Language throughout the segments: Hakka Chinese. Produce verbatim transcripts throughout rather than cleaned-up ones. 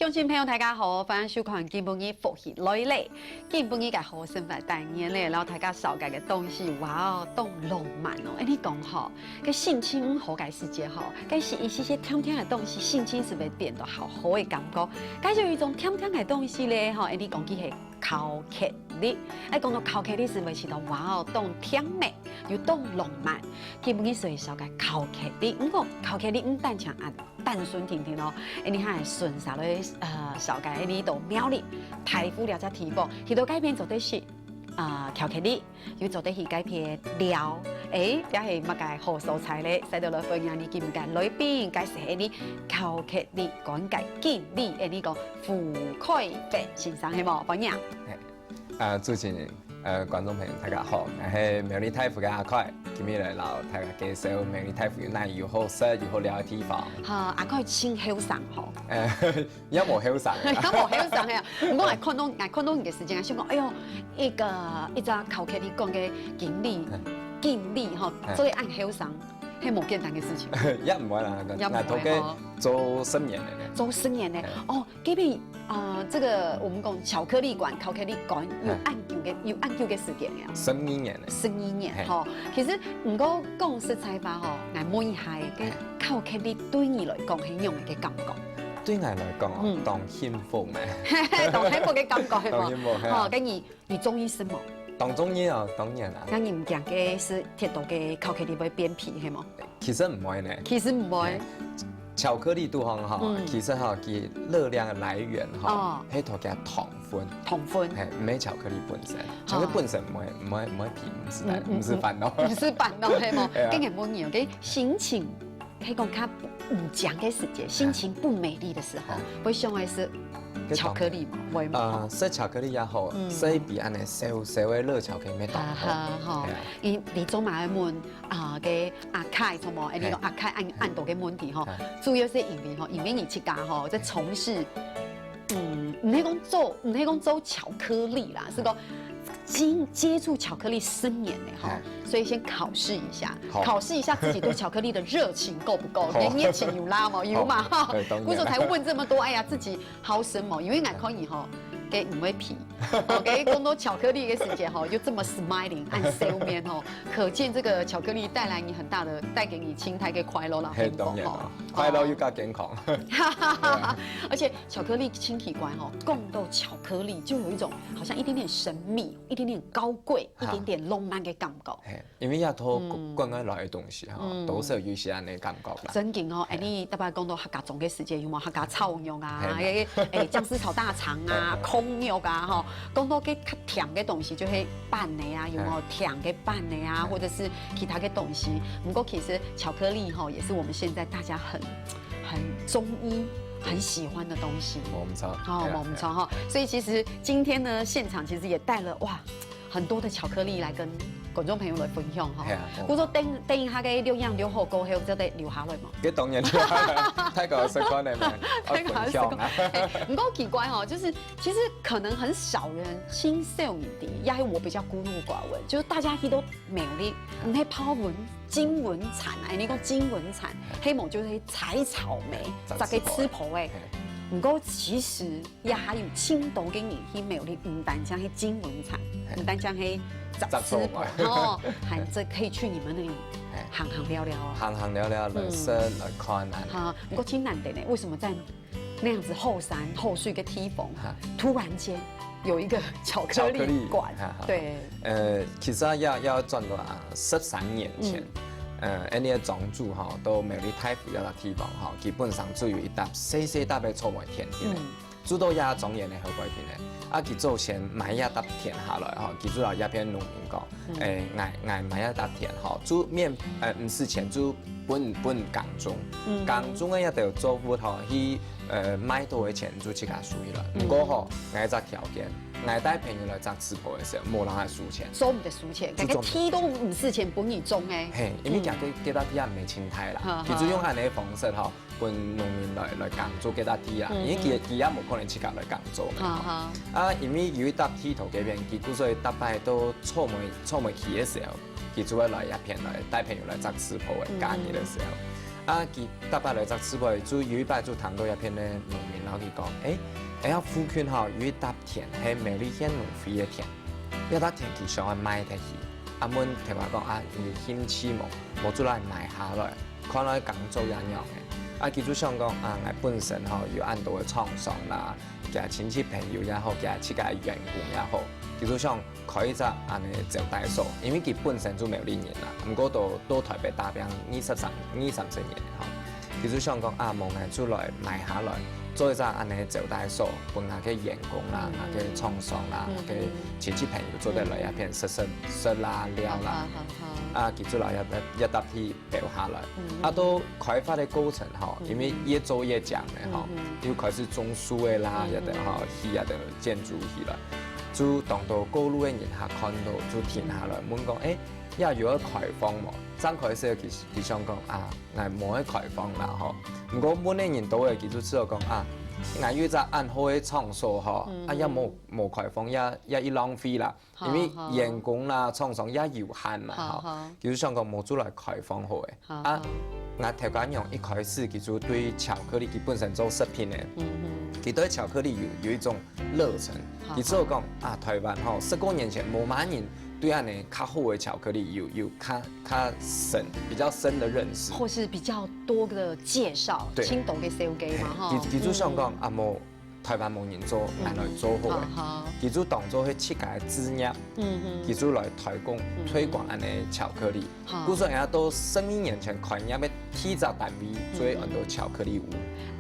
鄉親朋友，大家好，歡迎收看今晡日福氣來了。今晡日个好生活單元咧，摎大家紹介个東西，哇哦，當浪漫哦！哎，你講吼，該心情毋好个時節吼，該食一息些甜甜个東西，心情係會變到好好个感覺。該有一種甜甜个東西咧，吼，哎，你講佢係巧克力。哎，講到巧克力，係會試到哇哦，當甜美又當浪漫。今晡日所以紹介巧克力，毋過巧克力毋單淨恁 單純甜甜哦，哎，你還順續來，呃，紹介你到苗栗、大湖這隻地方，去到該片做得食，啊，巧克力，又做得去該片尞，哎，這係麼个好所在咧？使得來歡迎你今日个來賓，該係你巧克力館个經理，哎，你講傅凱文先生，係無？歡迎。 啊，主持人，呃，觀眾朋友，大家好，𠊎係苗栗大湖个阿凱，今日來摎大家介紹苗栗大湖有哪有好食又好尞个地方。哈，阿凱盡後生吼。呃，也無後生啊。也無後生呀。毋過𠊎看到，𠊎看到你个時間，想講，哎喲，一個，一隻巧克力館个經理，經理吼，嗯。做得恁後生，係無簡單个事情。也毋會啦，也毋會吼。𠊎頭家做十年了呢。做十年呢？嗯。哦， 這片，啊，這個我們講巧克力館，巧克力館有恁久个，有恁久个時間了。十二年了。十二年，嘿。吼。其實，毋過講實在話吼，𠊎問一下，該嘿。巧克力對你來講係仰般个感覺？對𠊎來講哦，嗯。當幸福咩。當幸福个感覺，係無？當幸福，嘿啊。吼，該你，你中意食無？當中意哦，當然啊。該你毋驚个係忒多个巧克力會變皮，係無？ 其實毋會呢。其實毋會。嘿，巧克力肚項吼，嗯。其實吼，佢熱量个來源吼，哦。係頭个糖分。糖分。嘿，毋係巧克力本身。哦。巧克力本身毋會，毋會，毋會皮，毋係，嗯，嗯，毋係煩惱。嗯。毋係煩惱，係無？係啊。跟人問你哦，跟心情，可以講較毋靚个時節，心情不美麗的時候，嗯。會想愛食巧克力嗎？會嗎？呃，食巧克力也好，嗯。食一杯恁呢燒燒个熱巧克力乜當好。哈哈，吼。係啊。你，你做麼个問 啊，該阿凱，什麼，哎，你講嘿。阿凱恁，恁多个問題吼，嘿。主要係因為吼，因為你自家吼，在從事，嗯，毋係講做，毋係講做巧克力啦，係講接，接觸巧克力十年了吼，嘿。所以先考試一下，好。考試一下自己對巧克力的熱情夠不夠，好。你的熱情有啦嗎？有嘛，好。哈。對，當然。故所才問這麼多，哎呀，自己好什麼？因為𠊎看你吼，該毋會皮，哦，該講到巧克力个時節吼，又這麼smiling，恁笑面吼，可見這個巧克力帶來你很大的，帶給你盡大个快樂啦，嘿，幸福吼。當然啦，快樂又加健康。哦。而且巧克力盡奇怪吼，講到巧克力就有一種好像一點點神秘，一點點高貴，一點點浪漫个感覺。嘿。 因為這兜國，嗯。國外來个東西吼，嗯。多少有一些恁呢感覺啦。真經吼，嘿。哎，你特別講到客家粽个時節，有無客家炒肉啊？嘿。哎，哎，薑絲炒大腸啊，嘿。焢肉啊，吼，講到該較甜个東西，就係粄仔啊，有無？嘿。甜个粄仔啊，嘿。或者是其他个東西。毋過其實巧克力吼，也是我們現在大家很，很中意、很喜歡的東西。無毋著。哦，對啊，無毋著吼。對啊。所以其實今天呢，現場其實也帶了，哇， 很多的巧克力來跟觀眾朋友來分享吼。係啊，哦。故所等，等一下个錄影錄好過後，就得留下來嘛。這當然留下來，大家食飯个嘛，大家食飯。愛分享啊。哎，毋過奇怪吼，就是其實可能很少人，青少年的，也有我比較孤陋寡聞，就是大家去到苗栗，毋係泡溫，金溫泉啊，你講金溫泉，係無就係採草莓，摘个刺婆仔。嘿。毋過其實 也還有盡多个人去苗栗，毋單淨係金溫泉，嘿。毋單淨係摘刺婆，摘草莓。吼，還這可以去你們那裡嘿。行行尞尞哦。行行尞尞，來食，嗯。來看啊。哈，不過挺難得呢，為什麼在那樣子後山後睡个地方，哈。突然間有一個巧克力館？巧克力，哈，哈。對。呃，其實啊，要，要轉到啊，十三年前，嗯。呃，𠊎个庄主吼，到苗栗大湖這個地方吼，基本上就有一搭細細搭个草莓田地。嗯。 就到這莊園个後背片个。啊，佢祖先買這搭田下來吼，佢就摎這片農民講，嗯。欸，𠊎，𠊎買這搭田吼，就免，呃，毋使錢就分，分耕種。嗯。耕種个這兜作物吼，去，呃，賣到个錢就自家收起來。嗯。毋過吼，𠊎一隻條件，𠊎帶朋友來摘刺婆个時候，無人愛收錢。收毋得收錢，就種。該个地都毋使錢分你種欸。嘿，因為嗯。佢个，佢个地也毋係盡大啦，好，佢就用恁樣个方式吼， 分農民來，來耕作該搭地啊，嗯，因為佢，嗯。佢也無可能自家來耕作嘛。哈哈。啊，因為有一搭地頭該片，佢故所以逐擺到草莓，草莓期个時候，佢就會來這片來，帶朋友來摘刺婆个假日个時候。嗯。啊，佢逐擺來摘樹皮，就有一擺就聽到一片个農民摎佢講：「欸，欸，啊附近吼有一搭田係苗栗縣農會个田，這搭田佢想愛賣忒去。」啊，問頭家講：「啊，你興趣無？無就來買下來，看來耕作也仰仔。」啊，佢就想講：「啊，𠊎本身吼有恁多个廠商啦，厥親戚朋友也好，厥自家个員工也好，佢就想 開一隻恁仔招待所，因為佢本身就苗栗人啦，毋過都到臺北打拚二十三、二三十年吼。佢就想講：「啊，無𠊎就來買下來，做一隻恁仔招待所，分𠊎个員工啦、𠊎个廠商啦、𠊎个親戚朋友做得來這片食食食啦、尞啦。」啊，佢就來這搭這搭去 包下來。啊，到開發个過程吼，因為越做越強了吼，又開始種樹仔啦，也等吼，起也等建築起來，就當多過路个人客看到，就停下來問講：「欸，這有愛開荒無？」正開始佢佢想講：「啊，𠊎無愛開荒啦吼。」毋過問个人多了，佢就知道講：「啊，𠊎有一隻恁好个場所吼，啊，也無無開荒，也也已浪費啦。」 因為員工啦、廠商也有限嘛吼，佢就想講無就來開荒好了。啊，𠊎頭家娘一開始佢就對巧克力，佢本身做食品个，佢對巧克力有有一種熱忱。佢知道講啊，臺灣吼，十過年前無麼人對恁仔較好个巧克力有有較較深、比較深的認識。或是比較多的介紹，對，青島个小雞嘛吼。佢佢就想講啊，無 臺灣無人做，𠊎來做好了。佢就當做係自家个事業，佢就來推廣推廣恁仔巧克力。故所人家到十二年前開業个第一隻單位，就係安到巧克力屋。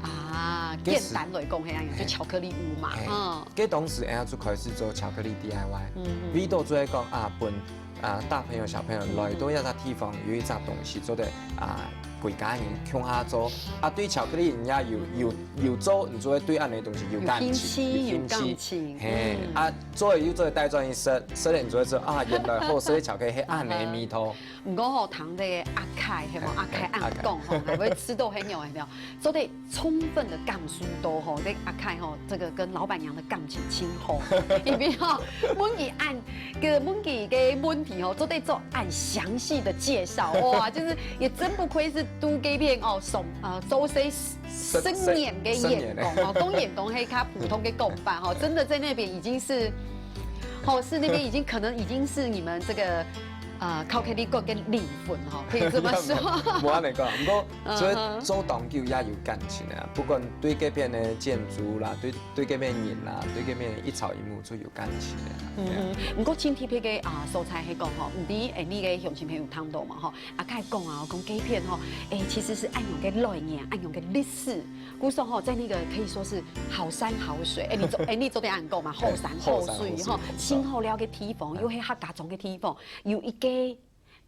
啊，簡單來講，係啊，就巧克力屋嘛，嗯。該當時人家就開始做巧克力D I Y，味道就係講啊，分 啊，大朋友、小朋友來到這隻地方，有一隻東西做得啊，歸家人共下做。啊，對巧克力人家有有有做，你就會對恁仔東西有感情，有興趣，有感情。嘿，啊，做了又做得帶轉去食，食了你就會知啊，原來好食个巧克力係恁仔味道。毋過吼，聽這个阿凱，係無？阿凱恁講吼，𠊎會試著很有，有無？做得 充分的感受到吼，這阿凱吼，這個跟老闆娘的感情真好，因為吼，問佢恁个問佢个問題吼，做得做恁詳細的介紹，哇，就是也真不愧是在該片哦，上呃做事十年个員工哦，講員工係較普通个講法吼，真的在那邊已經是，吼是那邊已經可能已經是你們這個呃巧克力國个靈魂吼，可以這麼說。無恁仔講，毋過 所以做當久也有感情啊，不管對該片个建築啦，對對該片人啦，對該片一草一木就有感情个。嗯，毋過真特別个啊所在係講吼，毋知誒，你个鄉親朋友聽到嘛吼，啊，佢講啊，講該片吼，誒，其實是恁樣个來源，恁樣个歷史。故所吼，在那個可以說是好山好水，誒，你做誒，你做得恁講嘛，好山好水吼，好山好水，真好尞个地方，又係客家庄个地方，有一個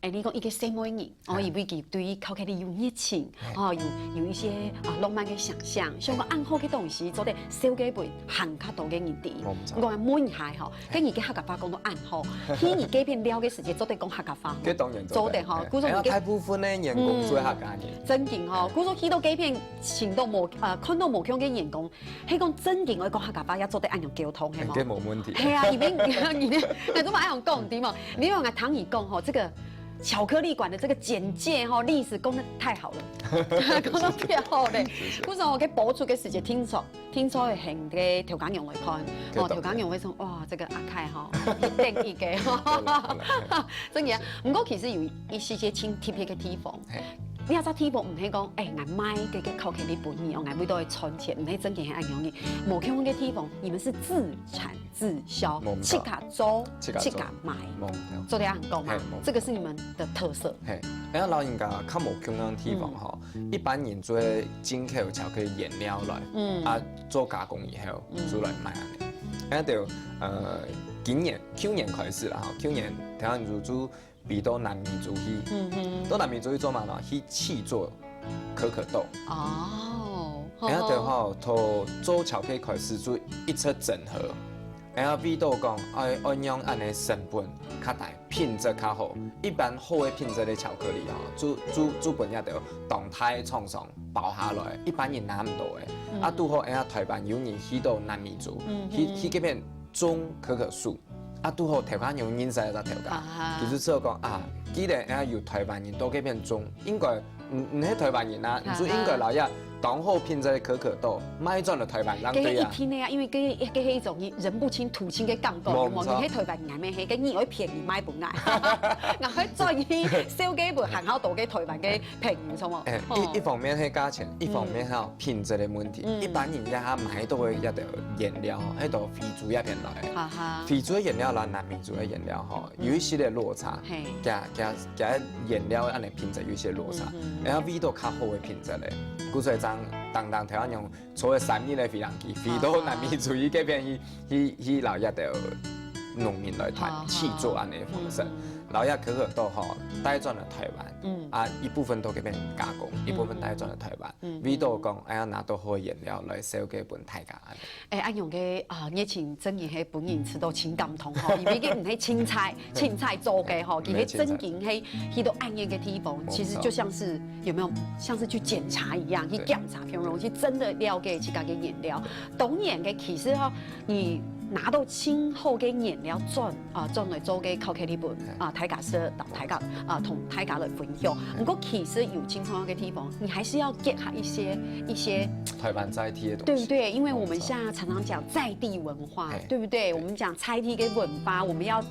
誒，你講一個細妹人，哦，因為佢對巧克力有熱情，哦，有有一些啊浪漫个想像，想講恁好个東西，做得紹介分還較多个人知。我毋知。我問一下吼，該你个客家話講到恁好，去你該片尞个時節，做得講客家話無？該當然做得。做得吼，故所你个，哎呀，大部分个員工就係客家人。真經吼，故所去到該片，尋到無呃，看到無共个員工， 係講真經愛講客家話，也做得恁樣溝通，係無？應該無問題。係啊，因為你你你都嘛恁樣講，對無？你有聽佢講吼，這個巧克力館的這個簡介吼，歷史講得太好了，講得太好了。故所吼，該播出个時節，聽說聽說係該頭家娘來看，哦，頭家娘會說，哇，這個阿凱吼，一等一个，真个啊。毋過其實有一些真特別个地方， 這隻地方毋係講，誒，𠊎賣這個巧克力分你，哦，𠊎為著愛賺錢，毋係真經係恁樣个。無共樣个地方，你們是自產自銷，自家做，自家賣，做得恁樣講嘛？這個是你們的特色。係，然後老人家較無共樣个地方吼，一般人就會進口巧克力原料來，嗯，啊，做加工以後，就來賣恁樣。然後就，呃，今年，舊年開始啦，吼，舊年台灣就就 飛到南美洲去。嗯哼。到南美洲去做麼个呢？去試做可可豆。哦，然後就吼，從做巧克力開始就一直整合，然後味道講，愛愛用恁樣成本較低，品質較好。一般好个品質个巧克力吼，就就就分這兜當大个廠商包下來，一般人拿毋到个。啊，拄好，然後台灣有人去到南美洲，去去該片種可可樹。 啊，拄好頭家娘認識一隻頭家，佢就知道講啊，既然啊有台灣人到該片種，應該毋毋係台灣人啊，你就應該摎這當好品質个可可豆賣轉來台灣，正對啊。該一定个啊，因為該該係一種人不清土清个感覺，有無？無錯。你係台灣人，係个你愛便宜賣分𠊎，𠊎愛轉去銷給分還好多个台灣个朋友，係無？欸，一一方面係價錢，一方面還有品質个問題。一般人這下買到个這兜原料吼，係對非洲這片來个。哈哈。非洲个原料摎南美洲个原料吼，有一息个落差。嘿。佢佢佢原料恁仔品質有一息落差，然後味道較好个品質个，故所以正當當台灣人坐个三日个飛行機，飛到南美洲該片去去去摎這兜農民來談契作恁仔个方式，摎這可可豆吼帶轉來台灣，啊一部分到該片加工，一部分帶轉來台灣，味道講哎呀拿到好个原料來銷給分大家。 欸，恁樣个啊，熱情真个係分人感覺到盡感動吼，因為佢毋係凊彩凊彩做个吼，佢係真个係去到恁樣个地方，其實就像是有沒有像是去檢查一樣，去檢查，譬如講去真的了解自家个原料。當然个，其實吼，你拿到盡好个原料轉啊轉來做个巧克力分啊，大家食，大家啊同大家來分享。毋過其實有盡重要个地方，你還是要結合一些一些。 台灣在地个東西。對不對？因為我們現在常常講在地文化，對不對？我們講在地个文化，我們要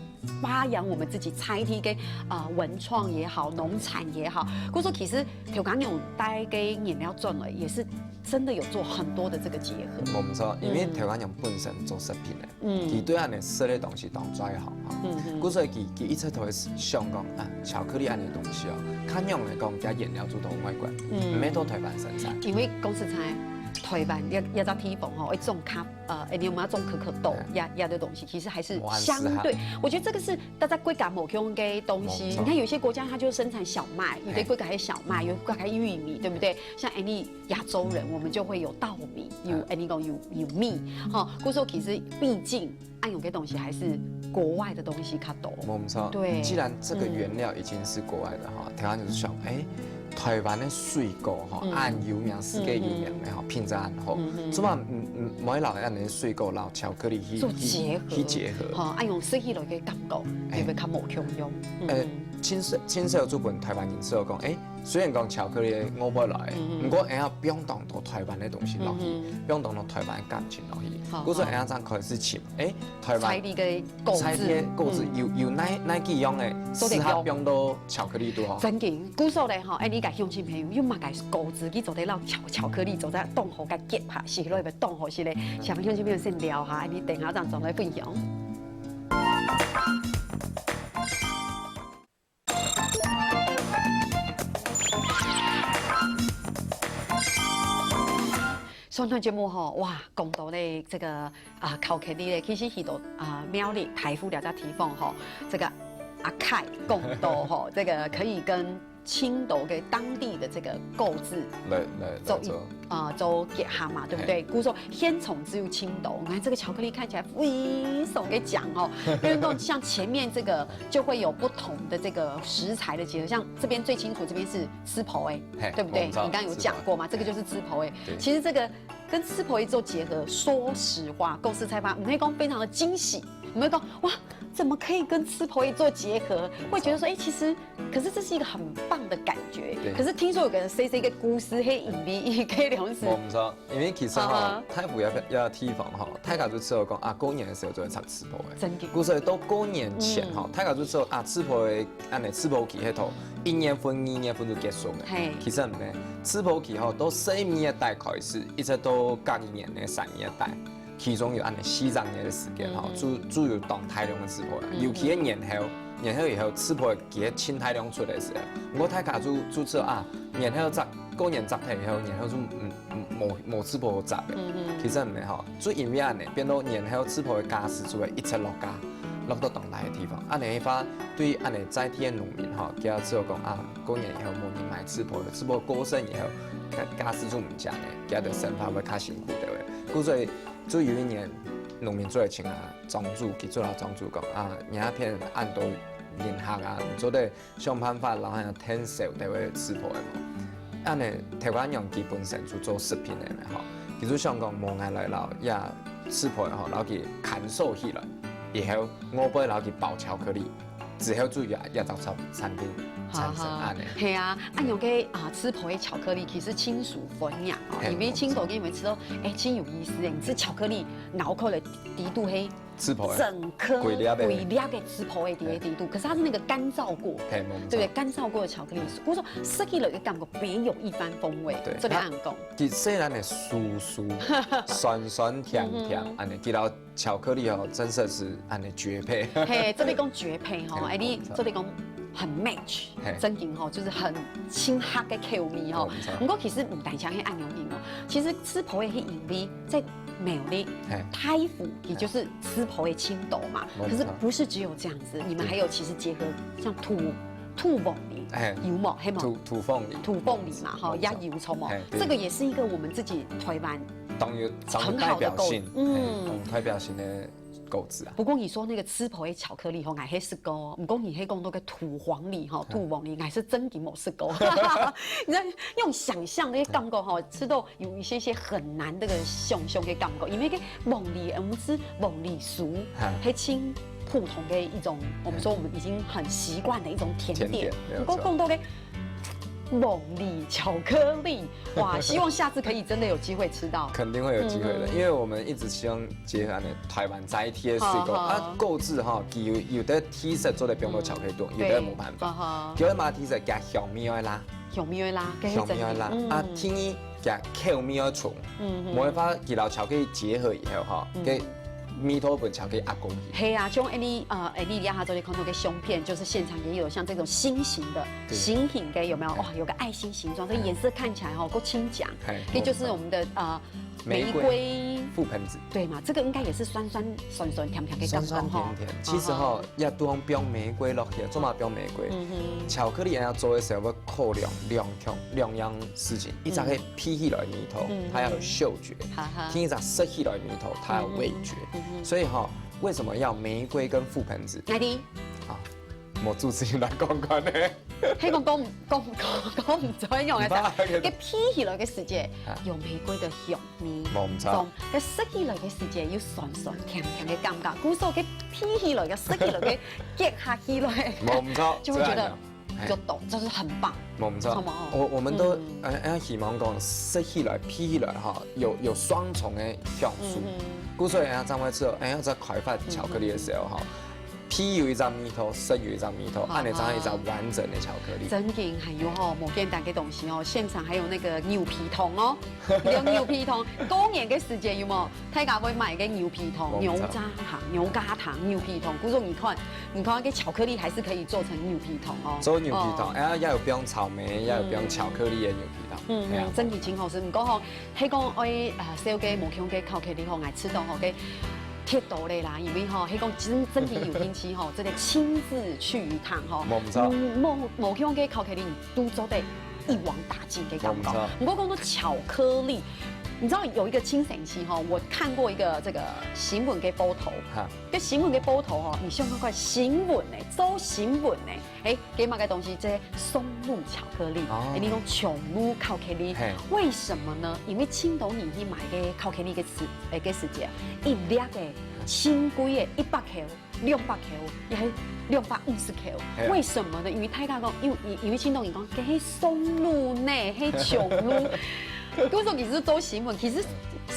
發揚我們自己在地个啊文創也好，農產也好。故所其實頭家娘帶个原料轉來，也是真的有做很多的這個結合。無錯，因為台灣人本身做食品个， 佢對恁仔食个東西當在行吼。故所以佢佢一直都會想講啊，巧克力恁仔東西哦，較仰仔講佢原料做到外國，毋係到台灣生產。因為講實在，台灣這這隻地方吼，愛種咖呃，你有沒有種可可豆呀呀的東西，其實還是相對，我覺得這個是大家國家無共樣个東西。你看有些國家它就生產小麥，有的國家還有小麥，有的國家還有玉米，對不對？像恁仔亞洲人，我們就會有稻米，有恁仔講有有米，哈，故所其實畢竟恁樣个東西還是國外的東西較多。沒錯，對，既然這個原料已經是國外的哈，台灣就是想，哎，台灣的水果哈，恁有名，世界有名的哈，品質恁好，起碼嗯嗯，莫摎恁个水果摎巧克力去做結合，去結合，哈，恁樣食起來个感覺，會較無共樣。呃，盡少盡少做分台灣人知講，哎。 雖然講巧克力外背來，毋過𠊎愛放當多台灣个東西落去，放當多台灣个感情落去。故所𠊎愛正開始尋，哎，台灣在地个果子，在地个果子有有哪哪幾樣个適合放到巧克力肚吼？真經，故所咧吼，哎，你个鄉親朋友有麼个果子，佢做得摎巧巧克力做得當好个結合，食落會當好食咧。想鄉親朋友先尞下，哎，你等下正轉來分享。 上段節目吼，哇，講到咧這個啊巧克力咧，其實去到啊苗栗大湖這隻地方吼，這個阿凱講到吼，這個可以跟青島个當地的這個果子來來做一啊做結合嘛，對不對？故所現場只有青島，你看這個巧克力看起來非常的講哦，比如說像前面這個就會有不同的這個食材的結合，像這邊最清楚，這邊是吃婆欸，對不對？你剛剛有講過嘛，這個就是吃婆欸。其實這個跟吃婆欸做結合，說實話，講實在話，毋會講非常的驚喜，毋會講哇，怎麼可以跟吃婆欸做結合？會覺得說，哎，其實可是這是一個很棒的感覺。可是聽說有個人說這個故事，係因為一個兩時，無毋著，因為其實吼，大湖這這地方吼，大家都知道講啊，過年个時候就會插 吃婆欸。真个。故所以到過年前吼，大家就知啊，吃婆欸，恁仔吃婆期係頭一月份、二月份就結束了。其實毋係，吃婆期吼，到十一月底開始，一直到隔一年个三月底，其中有恁仔四隻月个時間吼，就就有當大量个吃婆欸，尤其係年後，年後以後吃婆欸佢盡大量出來个時候，毋過大家就就知啊，年後再過年再退以後，年後就嗯。 無無吃婆好食个。其實毋係吼，就因為恁仔，變到年後吃婆个價數就會一直落價，落到當低个地方。恁仔个話，對恁仔在地个農民吼，佢就知講啊，過年以後無人買吃婆了，吃婆過身以後，價價數就毋靚了，佢个生活會較辛苦个。故所以，就有一年農民出來請啊莊主，佢就摎莊主講啊，你該片恁多人客啊，你做得 想辦法摎𠊎𢯭手个位吃婆个無？恁仔，頭家娘佢本身就做食品个嘛吼，佢就想講無𠊎來摎這吃婆个吼，摎佢看守起來，以後外背摎佢包巧克力，之後就有一隻產產品產生恁呢。係啊，恁樣个啊，吃婆个巧克力其實盡受歡迎哦，因為盡多个人會知道，哎，盡有意思誒，你食巧克力，咬開來底肚係吃婆个，整顆規粒个，規粒个吃婆个底肚，可是它是那個乾燥過，對不對？乾燥過的巧克力，故所食起來个感覺別有一番風味，對，這個恁講。佢雖然呢酥酥、酸酸甜甜，恁呢，佢摎 巧克力哦，真的是恁呢絕配。嘿，這裡講絕配吼，哎，你這裡講很match，真經吼，就是很親合个口味吼。毋過其實毋單淨係恁樣哦，其實吃婆个係因為在苗栗、大湖，也就是吃婆个盡多嘛。可是不是只有這樣子，你們還有其實結合像土土鳳梨，哎，有無？係無？土土鳳梨，土鳳梨嘛，吼，也有錯無？這個也是一個我們自己台灣 當有當有代表性，嗯，當有代表性个果子啊。不過你說那個吃婆个巧克力吼，𠊎係食過，毋過你係講到个土鳳梨吼，土鳳梨，𠊎係真經無食過。你知道用想像个感覺吼，吃到有一些些很難个想像个感覺，因為个鳳梨，我們吃鳳梨酥，係盡普通个一種，我們說我們已經很習慣的一種甜點。不過講到个 鳳梨巧克力，哇，希望下次可以真的有機會吃到。肯定會有機會的，因為我們一直希望結合呢台灣在地个水果啊，果子哈，有有的特色做得放到巧克力中，有的無辦法。叫嘛特色加香味个啦，香味个啦，香味个啦啊，天意加口味个重，無辦法，佢摎巧克力結合以後哈，个 味道分巧克力壓過去。係啊，像恁呢，呃，恁呢這下做得看到个相片，就是現場也有像這種心形的，心形个有沒有？哇，有個愛心形狀，這個顏色看起來吼，夠清涼。這就是我們的呃玫瑰覆盆子，對嘛？這個應該也是酸酸酸酸甜甜的感覺吼。酸酸甜甜，其實吼，也都用玫瑰落去，做麼用玫瑰？巧克力要做的時候，會考量兩兩兩樣事情，一隻係鼻起來的味道，它要有嗅覺。 第二隻食起來味道，它有味覺。所以哈，為什麼要玫瑰跟覆盆子？哪裡？啊，我主持人來講講呢。係講講講講講毋知用个啥，个鼻起來个時節，有玫瑰个香味，無錯。該食起來个時節，有酸酸甜甜个感覺，故所个鼻起來个食起來个結合起來，無錯，就會覺得 就懂，就是很棒。無錯，我我們都呃呃希望講食起來、鼻起來哈，有有雙重个享受。故所以啊，張惠慈哦，哎，在開發巧克力的時候哈，鼻有一隻味道，食有一隻味道，恁呢正係一隻完整的巧克力。真經還有吼，無簡單个東西哦，現場還有那個牛皮糖哦，有牛皮糖，過年个時節有無？ 大家會買个牛皮糖、牛軋糖、牛軋糖、牛皮糖，故所你看，你看該巧克力還是可以做成牛皮糖哦。做牛皮糖，哎呀，也有放草莓，也有放巧克力的牛皮糖。嗯，真經真好食。毋過吼，係講愛啊，燒个無香个巧克力吼，𠊎試著吼，該忒多咧啦，因為吼，係講真真經有興趣吼，真的親自去一趟吼。無錯。嗯，無無香个巧克力，你都做得 一網打盡个感覺。毋過講到巧克力，你知道有一個盡神奇吼，我看過一個這個新聞个報導，哈，這新聞个報導吼，你想看看新聞呢，做新聞呢，哎，該麼个東西？這松露巧克力，哎，你講松露巧克力，為什麼呢？因為盡多人去買个巧克力个時，哎，个時節，一粒个，盡貴个，一百塊。 兩百塊，也係兩百五十塊。為什麼呢？因為大家講，因為因為盡多人講，該係松露呢，係松露。故所其實做新聞，其實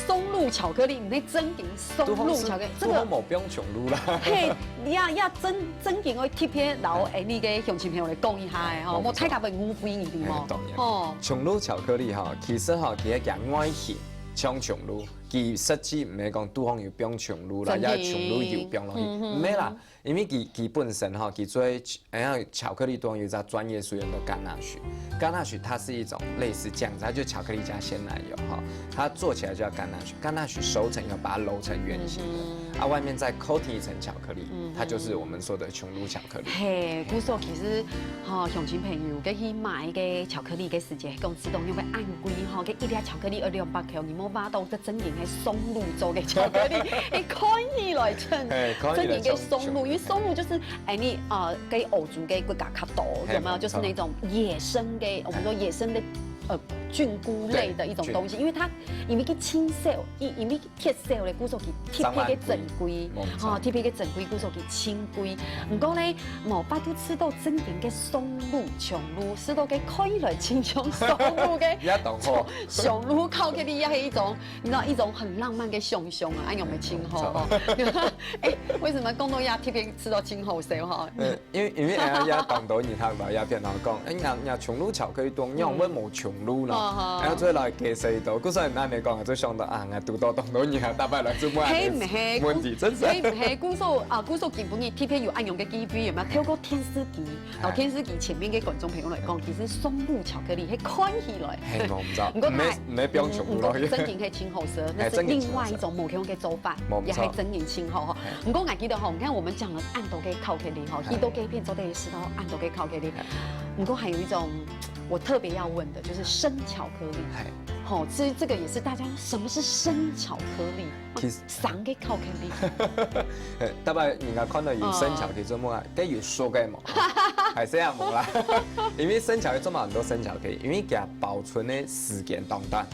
松露巧克力，毋係真經松露巧克力，這個無放松露啦。嘿，呀呀，真真經愛特別摎哎，你个鄉親朋友來講一下哎吼，莫大家會誤會你對無？當然，哦，松露巧克力哈，其實哈，佢个外形像松露， 佢實際毋係講肚項有放松露啦，也松露油放落去，毋係啦。因為佢佢本身吼，佢做哎呀巧克力肚項有一隻專業術語叫ganache。ganache它是一種類似醬汁，它就巧克力加鮮奶油哈，它做起來就叫ganache。ganache熟成以後把它揉成圓形的，啊外面再 coating 一層巧克力，它就是我們說的松露巧克力。嘿，故所其實吼，鄉親朋友，該去買个巧克力个時節，講知道用个恁貴吼，該一粒巧克力愛兩百塊，你莫話到 真經係松露做个巧克力，哎，看起來真真經个松露，因為松露就是哎，你呃，該歐洲个國家較多，有沒有？就是那種野生个，我們說野生的呃菌菇類的一種東西，對，因為佢，因為佢盡少，因，因為佢忒少咧，故所佢特別个珍貴，無錯。吼，特別个珍貴，故所佢盡貴。毋過咧，無法度食到正經个松露、松露，食到个看起來親像松露个，也當好。松露巧克力也係一種，你知道，一種很浪漫个想像啊，恁樣會盡好吼。無錯。欸，為什麼講到這特別食到盡好笑吼？嗯， 因為，因為哎呀，也當多人客來這片吼講，哎，若，若松露巧克力當仰會無松露咯？嗯。哎呀，所以來解釋一下，故所恁樣講，就想到啊，𠊎堵到當多人客，逐擺來就問恁樣个問題，真是。係毋係？係毋係？故所啊，故所今晡日特別有恁樣个機會，有無？透過電視機，哦，電視機前面个觀眾朋友來講，其實松露巧克力，係看起來，係，無錯，毋過佢，毋係，毋係放松露咯。嗯，毋過正經係盡好食，那是另外一種無共个做法，係，正經係盡好食。無錯。也係正經盡好吼。係。毋過𠊎記得吼，你看我們講了恁多个巧克力吼，係。許多个片做得食到恁多个巧克力。係。毋過還有一種我特別要問的，就是生巧克力。係。吼，其實這個也是大家，什麼是生巧克力？其實 生个巧克力。逐擺人家看到有生巧克力做麼个，該有熟个無？還係也無啦。因為生巧克力做麼个很多生巧克力，因為佢保存个時間當短，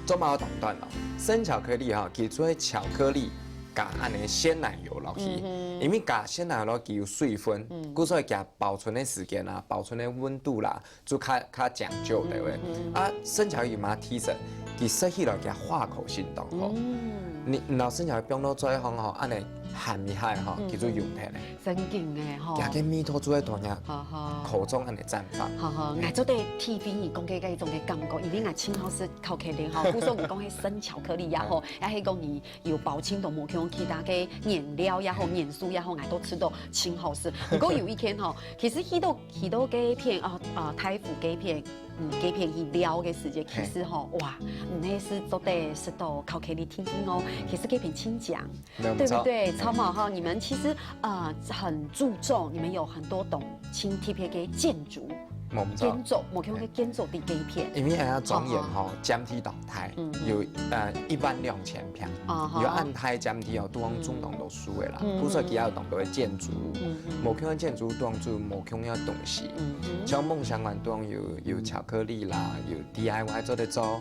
做麼个當短咯？生巧克力吼，佢就係巧克力加恁樣鮮奶油落去，因為加鮮奶油落去有水分，故所以佢保存个時間啊，保存个溫度啦， 就較，較講究个喂。啊，生巧克力嘛，其實佢食起來佢化口性當好。你，你若生巧克力放到嘴項吼，恁樣含一下吼，佢就溶忒咧。正經个吼。佢个味道就會同人口中恁樣綻放。好好，𠊎做得體會你講个該種个感覺，因為𠊎盡好食巧克力吼，故所你講个生巧克力也好，也係講你 有包盡都無共其他个原料也好，元素也好，𠊎都食到盡好食。毋過有一天吼，其實去到，去到該片啊，啊，大湖該片，嗯，該片去尞个時節，其實吼，哇，毋係食做得食到巧克力定定哦，其實該片盡靚，對不對？沒有錯。超好哈，你們其實，呃，很注重，你們有很多棟盡特別个建築， 無錯。建築，無共个建築在該片。因為𠊎个莊園吼，佔地當大，有，呃，一萬兩千坪，有恁大佔地哦，當中當多樹仔啦，故所佢有當多个建築物，無共个建築當中無共个東西。像夢想館當有，有巧克力啦，有D I Y做得做，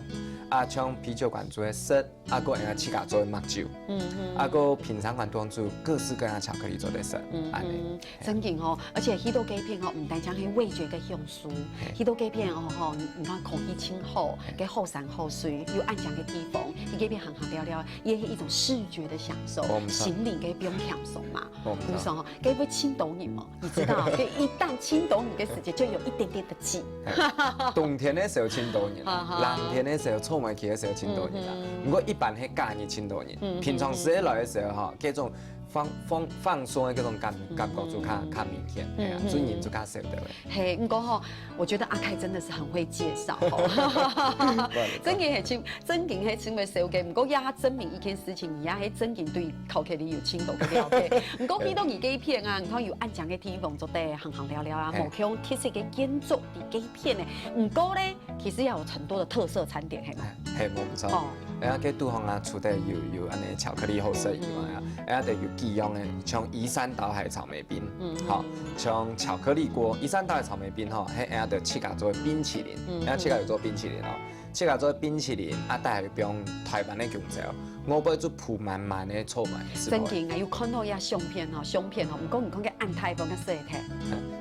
啊，像啤酒館做得食， 啊，還有自家做个麥酒，嗯嗯，啊，還有品嘗館當中各式各樣巧克力做得食，嗯嗯，恁樣。正經吼，而且去到該片吼，毋單淨係味覺个享受，去到該片吼吼，你看空氣盡好，該好山好水，有恁靚个地方，去該片行行尞尞，也係一種視覺的享受，心靈个放輕鬆嘛。無錯，該會盡多人嘛。 你知道，所以一旦盡多人个時節，就有一點點的擠。冬天个時候盡多人啊，冷天个時候，坐毋起个時候盡多人啊。毋過一般係假日盡多人，平常時節來个時候吼，該種放，放，放鬆个該種感，感覺就較，較明顯，係啊，所以人就較少个。係，毋過吼，我覺得阿凱真的是很會介紹吼，正經係盡，正經係盡會紹介，毋過也證明一件事情，你也係正經對 巧克力有盡多个了解。毋過去到你該片啊，你看有恁靚个地方做得行行尞尞啊，無共特色个建築在該片呢。毋過呢，其實也有很多的特色餐點，係嘛？係，無毋著。哦。哎呀，該肚項啊，除了有，有恁樣巧克力好食以外啊，哎呀，就有幾樣个，像移山倒海草莓冰，嗯，好，像巧克力鍋，移山倒海草莓冰吼，係哎呀，就自家做冰淇淋，嗯，哎呀，自家有做冰淇淋哦。 自家做冰淇淋，啊，底下放臺灣个弓蕉，外背就鋪滿滿个草莓，係無？正經啊，有看到這相片吼，相片吼，毋過你看該恁大方个細體。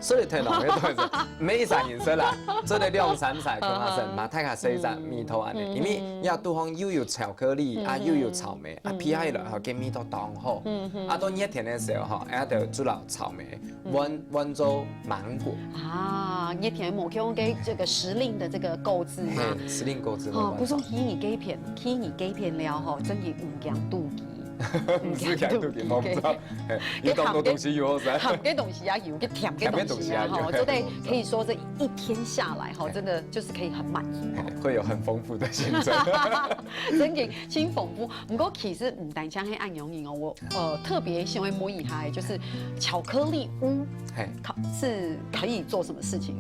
細體咯，該都係，每一儕人食啦，做得兩三儕共下食，嘛大家食一隻味道恁樣，因為這肚項又有巧克力，啊，又有草莓，啊，配下來吼，該味道當好。啊，到熱天个時候吼，啊，就煮落草莓， 換，換做芒果。啊，熱天無共个這個時令的這個果子嘛。嘿，時令果子个換做。吼，故所去你該片，去你該片尞吼，正經毋驚肚飢。毋驚肚飢，無毋著。嘿，有當多東西有好食。鹹个東西也有，該甜个東西也有，甜个東西也有，吼，真的可以說這一天下來吼，真的就是可以很滿足。嘿，會有很豐富的行程。正經，真豐富。毋過其實毋單淨係恁樣哦，我 呃，特別想要問一下，就是巧克力屋，嘿。可，是可以做什麼事情？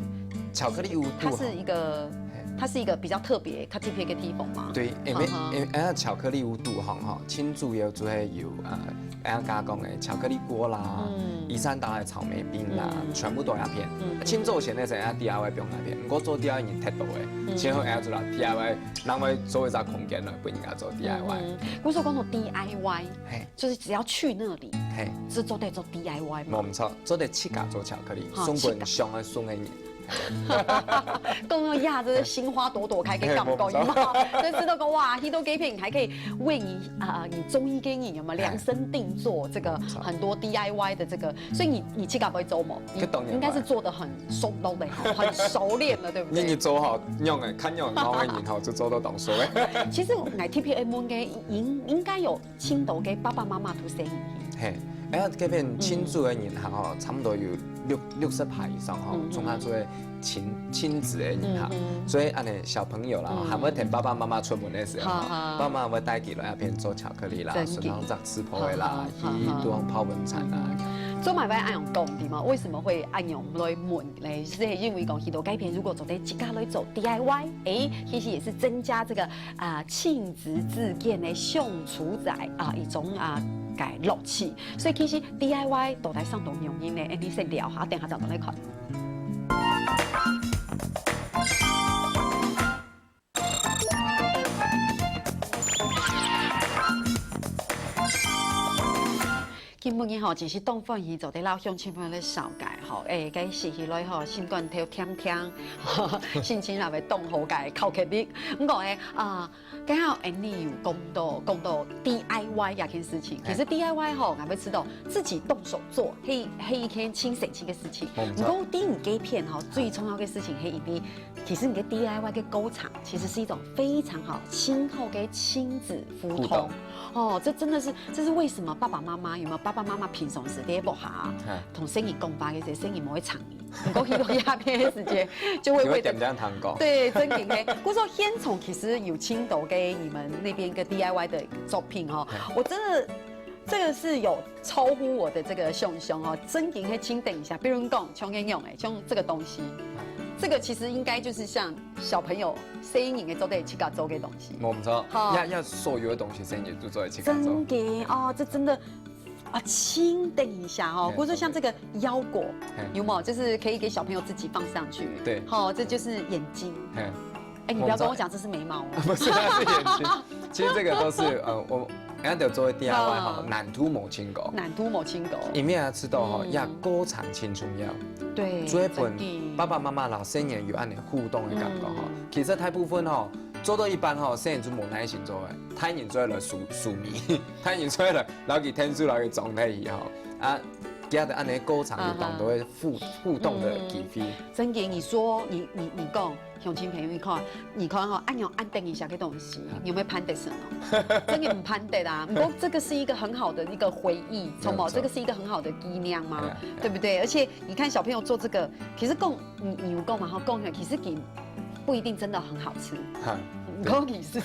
巧克力屋，它是一個，嘿。它是一個比較特別、較特別个地方嘛。對，因為，哈哈。因為，呃，巧克力屋肚吼，吼，盡主要就係有，呃，人家講个巧克力鍋啦，嗯。一三搭个草莓冰啦，嗯。全部都有片。嗯。盡早前个時候，人家D I Y放該片，毋過做D I Y人忒多个，嗯。先後人家做到D I Y，另外做一隻空間來分人家做D I Y。嗯。故所講到D I Y，嘿。就是只要去那裡，嘿。是做得做D I Y嘛。無毋著，做得自家做巧克力，哈，送分想愛送个人。 講到呀，這是心花朵朵開个感覺，嘿，有沒有？所以知道講，哇，去到該片還可以為你，啊，你中意个人，有沒有？量身定做這個，沒錯。很多D I Y的這個，所以你，你自家會做無？你這當然會。應該是做得很熟絡的吼，很熟練了，對不對？你，你做好，用个，看用个，用个人吼，就做到當熟个。其實𠊎特別問个，應，應該有 盡多个爸爸媽媽都細人。嘿，哎呀，這片親子个人客吼，嗯。差不多有六，六十趴以上吼，嗯，嗯。總下做个親，親子个人客。嗯，嗯。所以恁呢小朋友啦，嗯。還會跈爸爸媽媽出門个時候，好，好。爸媽會帶佢來這片做巧克力啦，真的。順便摘吃播个啦，好，好，好，好。去地方泡溫泉啦。嗯。做麼个恁樣講，對嗎？為什麼會恁樣來問呢？是因為講，去到該片如果做得自家來做D I Y，誒，其實也是增加這個，啊，親 子自建个相處在，啊，一種，啊，个樂趣。所以其實D I Y到底生到仰般呢？哎，你先尞下，等下正轉來看。今晡日吼，真係當歡喜做得摎鄉親朋友來紹介吼，哎，該食起來吼，心肝頭甜甜，心情也會當好个巧克力。毋過誒，啊， 剛好Annie有講到，講到D I Y這件事情，嘿。其實D I Y吼，𠊎會知道自己動手做，係，係一件真神奇个事情。無錯。毋過，在你這片吼，最重要个事情係一定，其實你个D I Y个過程，其實是一種非常好、親厚个親子互動。互動。哦，這真的是，這是為什麼爸爸媽媽，有沒有？爸爸媽媽平常時在屋下啊，嘿。同細人講話个時候，細人毋會插你。 毋過去到這片个時間，就會為著，就會點點糖果。對，真的嘿。故所現場其實有盡多个你們那邊个D I Y的作品哦，嘿。我真的，這個是有超乎我的這個想像哦，真的會請等一下，比如講，像恁樣誒，像這個東西，這個其實應該就是像小朋友、細人个做得自家做个東西。無錯，好。也，也所有个東西細人就做得自家做。真的哦，這真的 啊，請等一下哦，嘿，故所像這個腰果，嘿。有沒有？就是可以給小朋友自己放上去。對。好，這就是眼睛。嘿。哎，你不要跟我講這是眉毛哦。不是，那是眼睛。其實這個都是，呃，我，人家都做D I Y吼，哦。難度無盡高。難度無盡高。因為啊，知道吼，嗯。也過程真重要。對，所以分真的。爸爸媽媽摎細人有恁樣互動个感覺吼。嗯。其實大部分吼，做到一半吼，細人就無耐心做个，大人就會來收，收尾。 大人出來，摎佢𢯭手，摎佢裝忒去吼。啊，佢兜恁樣過程有當多个互，互動个機會。嗯，真个，你說，你，你，你講，鄉親朋友，你看，你看吼，恁樣恁等一下个東西，啊。你有沒有盼得成哦？真个毋盼得啊。不過這個是一個很好的一個回憶，沒有錯。這個是一個很好的紀念嘛，哎呀，哎呀。對不對？而且你看小朋友做這個，其實講，你，你有講嘛，吼，講起來，其實佢不一定真的很好吃。哈，毋過其實，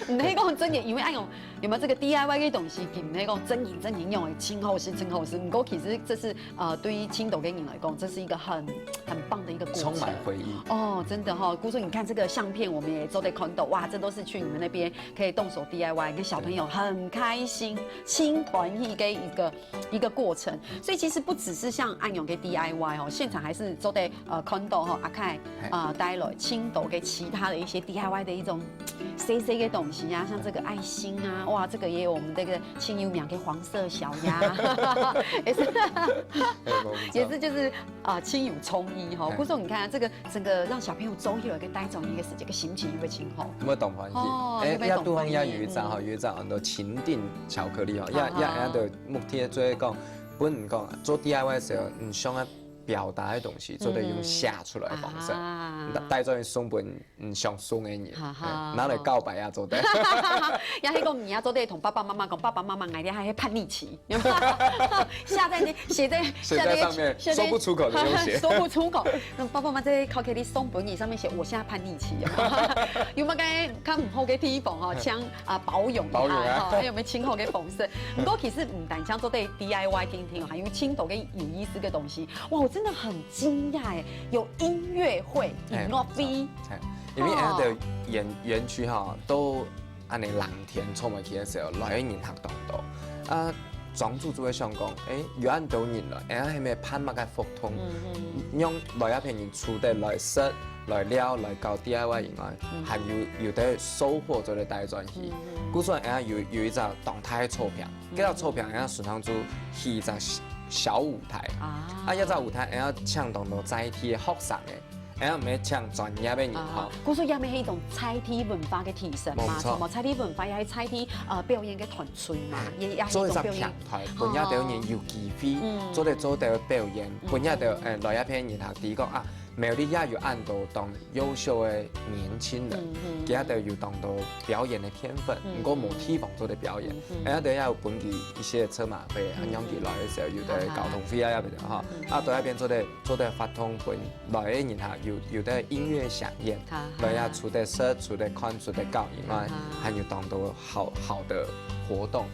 毋係講真个，因為恁樣 有沒有這個D I Y个東西，佢毋係講真人真人用个，真好食，真好食。毋過其實這是，呃，對於盡多个人來講，這是一個很，很棒的一個過程。充滿回憶。哦，真的哈，故所你看這個相片，我們也都在看到，哇，這都是去你們那邊可以動手D I Y，跟小朋友很開心、盡歡喜个一個，一個過程。所以其實不只是像恁樣个D I Y哦，現場還係做得，呃，看到吼，阿凱，嘿。呃，帶來盡多个其他的一些D I Y的一種 細細个東西啊，像這個愛心啊，哇，這個也有我們這個盡有名个黃色小鴨，也是，哎，我不知道。也是就是，啊，盡有創意吼。哎。故所你看啊，這個整個讓小朋友做起來个帶動一個時節，个心情又會盡好。有沒有當歡喜？哦，哎，又會當歡喜。也肚項也有一隻吼，嗯。有一隻安到情定巧克力吼，也，好，也，也就目的做講，本人講做D I Y个時候，嗯，想要表達个東西，做得用寫出來个方式，嗯。啊。帶轉去送分 嗯，想送个人，哈哈。嗯，拿來告白也做得。也係講你也做得同爸爸媽媽講，爸爸媽媽，𠊎這下係叛逆期，有沒有？寫在那，寫在，寫在上面，寫在，說不出口的優點。說不出口。那爸爸媽媽在巧克力送分你上面寫，我現在叛逆期，有沒有？有沒有該較毋好个地方哈？嗯。請，啊，包容一下，包容啊。哈，有沒有盡好个方式？毋過其實毋單淨做得D I Y定定，還有盡多个有意思个東西。哇，我真的很驚訝欸，有音樂會，哎，音樂會。沒錯。哎。因為𠊎兜園園區吼，都恁呢冷天出門去个時候，來个人客當多。啊，莊主就會想講，欸，有恁多人來，𠊎兜係毋係辦麼个活動，讓來這片人除忒來食、來尞、來搞D I Y以外，還有有兜收穫做得帶轉去。故所𠊎兜有有一隻當大个草坪，該隻草坪𠊎兜順當就起一隻小舞台，啊，這隻舞台𠊎兜請當多在地个學生个。 哎呀，毋係請專業个人吼。故所也係一種在地文化个提升嘛，無錯。什麼在地文化也係在地呃表演个團隊嘛，也也係一種表演。做一隻平台，分這兜人有機會，做得做得表演，分這兜呃來這片人客知講啊，苗栗也有恁多當優秀个年輕人，佢兜有當多表演个天分，毋過無地方做得表演，哎呀，等下有分佢一些車馬費，啊，讓佢來个時候有个交通費啊，也毋得吼，啊，到該片做得做得發通分 來个人客有有兜音樂饗宴，來也除得食、除得看、除得搞以外，還有當多好好的活動，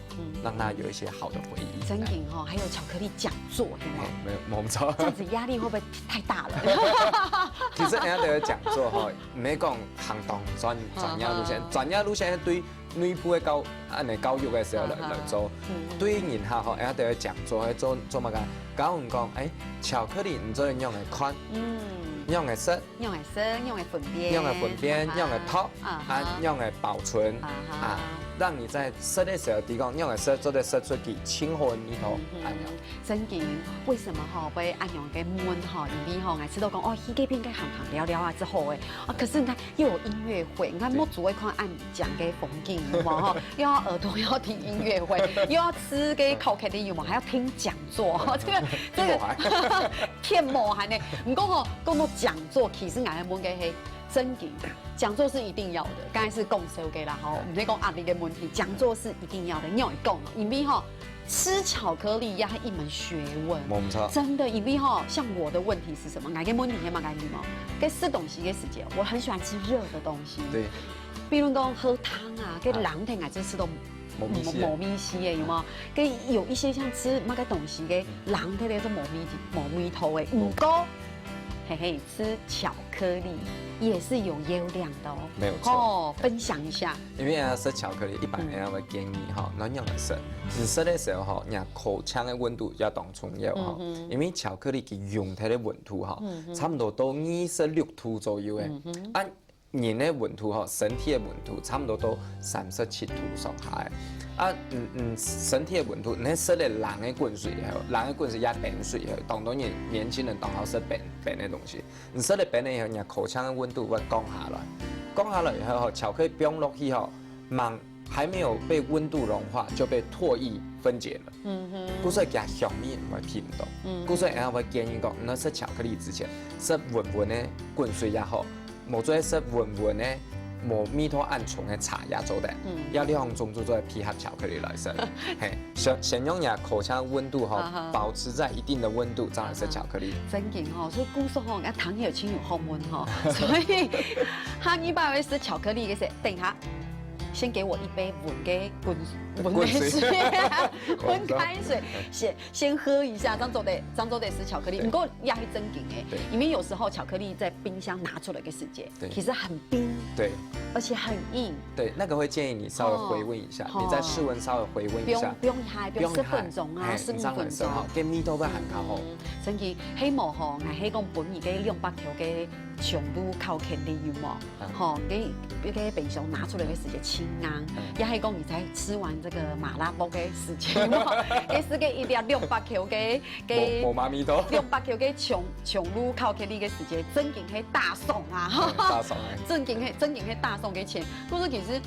讓他有一些好的回憶。真个吼，還有巧克力講座，係無？沒有，沒錯。這樣子壓力會不會太大了？其實人家的講座吼，毋係講行當專專業路線，專業路線對內部个教恁呢教育个時候來來做，對人客吼，人家的講座做做麼个？教人講，欸，巧克力你做得仰仔看，仰仔食， 仰仔食，仰仔分辨，仰仔分辨，仰仔擇，啊，仰仔保存，啊，讓你在食个時候知講仰仔食做得食出佢盡好个味道，恁樣。真个，為什麼吼會恁樣个問吼？因為吼，𠊎知道講哦，去該片个行行尞尞啊之後欸，啊，可是你看又有音樂會，你看目珠會看恁靚个風景，有無吼？又要耳朵要聽音樂會，又要吃个巧克力，有無？還要聽講座，這個這個。 騙無閒呢。毋過吼，講到講座，其實𠊎愛問个係真个，講座是一定要的，剛才是講笑个啦吼，毋係講壓力个問題，講座是一定要的。你有講哦，因為吼，吃巧克力也是一門學問，沒錯。真的，因為吼，像我的問題是什麼？𠊎个問題係麼个你無？該食東西个時節，我很喜歡吃熱的東西。對。比如講喝湯啊，該冷天啊，就吃到 無味緒。無味緒个，有無？跟有一些像吃麼个東西个，冷忒忒就無味無味道个。毋過，嘿嘿，吃巧克力也是有優良的哦。沒有錯。哦，分享一下。因為啊，食巧克力一般人會建議吼，恁樣來食。你食个時候吼，你口腔个溫度要當重要吼，因為巧克力佢溶忒个溫度吼，差不多到二十六度左右个。啊， 人个溫度吼，身體个溫度差不多到三十七度上下个。啊，嗯嗯，身體个溫度，你食了冷个滾水以後，冷个滾水也冰水以後，當多人年輕人當好食冰冰个東西。你食了冰了以後，你口腔个溫度會降下來，降下來以後吼，巧克力放落去吼，吂還沒有被溫度融化就被唾液分解了。 嗯哼。故所佢个香味毋會鼻毋到。嗯。故所𠊎會建議講，你食巧克力之前，食溫溫个滾水也好，無做得食溫溫个、無味道恁重个茶也做得。嗯。這兩種就做得配合巧克力來食。嘿，先先用你个口腔溫度吼，啊哈。保持在一定的溫度，再來食巧克力。真个吼，所以故所吼，愛聽起來真有學問吼。所以下一擺愛食巧克力个時，等一下，先給我一杯溫个滾溫个水，滾水。溫開水，先 先喝一下，正做得正做得食巧克力。對。毋過也係真个欸，對。因為有時候巧克力在冰箱拿出來个時節，對。其實很冰，對。而且很硬。對，那個會建議你稍微回溫一下，哦。你在室溫稍微回溫一下。不用不用太，不用十分鐘啊，不用太，嘿，十五分鐘。你這樣來食吼，該味道會還較好。嗯，真个，希望吼，𠊎係講分你个兩百塊个松露巧克力有無？ 吼，該該冰箱拿出來个時節盡硬，也係講你在吃完這個麻辣鍋个時節，也係該一粒兩百塊个个無無麼味道。兩百塊个松松露巧克力个時節，真个係大送啊！嗯，大送欸。真个係真个係大送个錢。故所其實，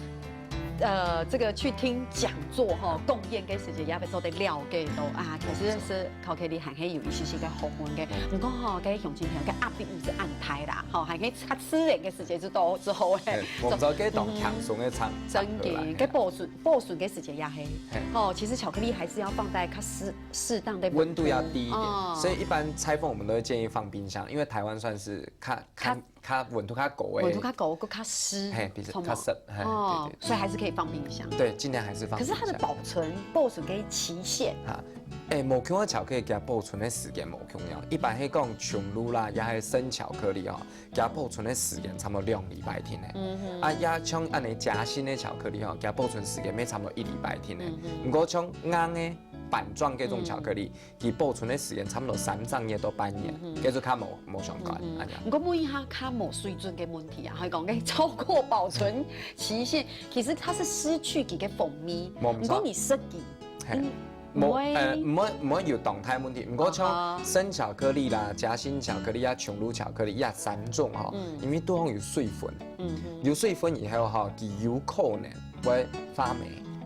呃，這個去聽講座吼，講演个時節也會做得了解到啊，其實係 巧克力還係有一息息个學問个。毋過吼，該鄉親朋友个壓力毋係恁大啦，吼，還係較自然个時節就到之後欸。嘿，𠊎知該當輕鬆个場場合啦。真个，該保存保存个時節也係。嘿。吼，其實巧克力還是要放在較適適當个溫度要低一點，哦。所以一般拆封我們都會建議放冰箱，因為台灣算是較較較較溫度較高个，溫度較高，又較濕，嘿，比較，同無？較濕，嘿，哦，對，對。所以還是可以放冰箱。對，盡量還是放冰箱。可是它的保存，保存个期限？哈，欸，無共个巧克力佢保存个時間無共樣。一般係講松露啦，也係生巧克力哦，佢保存个時間差不多兩禮拜定个。嗯哼。啊，也像恁樣夾心个巧克力哦，佢保存時間也差不多一禮拜定个。嗯哼。毋過像硬个板狀這種巧克力，嗯。 佢保存个時間差不多三隻月到半年，嗯哼。這就較無，無相關，嗯哼。恁樣。毋過問一下較無水準个問題啊，還講，欸，超過保存期限，其實它是失去佢个風味，無錯。毋過你食佢，嘿。嗯，無，毋會呃，毋會，毋會有當大問題。毋過像啊哈。生巧克力啦、夾心巧克力啊、松露巧克力啊三種吼，嗯。因為肚項有水分，嗯哼。有水分以後吼，佢有可能 會發黴。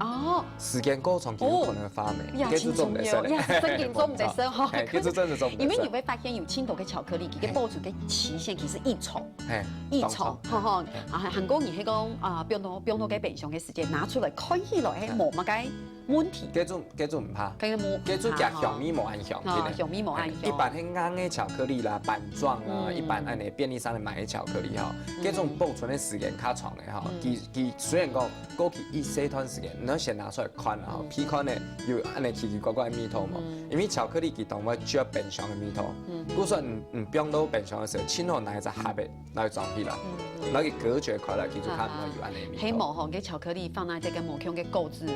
哦。時間過長，佢有可能會發黴，哦。呀，這就做毋得食了。真重要。呀，真正做毋得食吼。嘿，這就真的做毋得食。因為你會發現有盡多个巧克力，佢个保存个期限其實異長，嘿，異長，當長。吼吼。嘿。啊，還過你係講，啊，放到，放到該冰箱个時間，拿出來看起來，嘿，嘿。無麼个問題。這種，這種毋怕。這種無，這種佢香味無恁香，哦，真的。香味無恁香。嘿，一般係硬个巧克力啦、板狀啊，嗯。一般恁樣便利商店買个巧克力吼，嗯。這種保存个時間較長个吼，嗯。佢，佢雖然講 過去一細段時間，你愛先拿出來看啊，嗯。鼻看呢，有恁樣奇奇怪怪个味道無？嗯。因為巧克力佢當會啜冰箱个味道，嗯。故所你，你放到冰箱个時候，盡好拿一隻盒仔來裝起來，嗯，嗯。然後佢隔絕開來，佢就較毋會有恁樣个味道。哦，啊。係無吼，該巧克力放在這個無共个格仔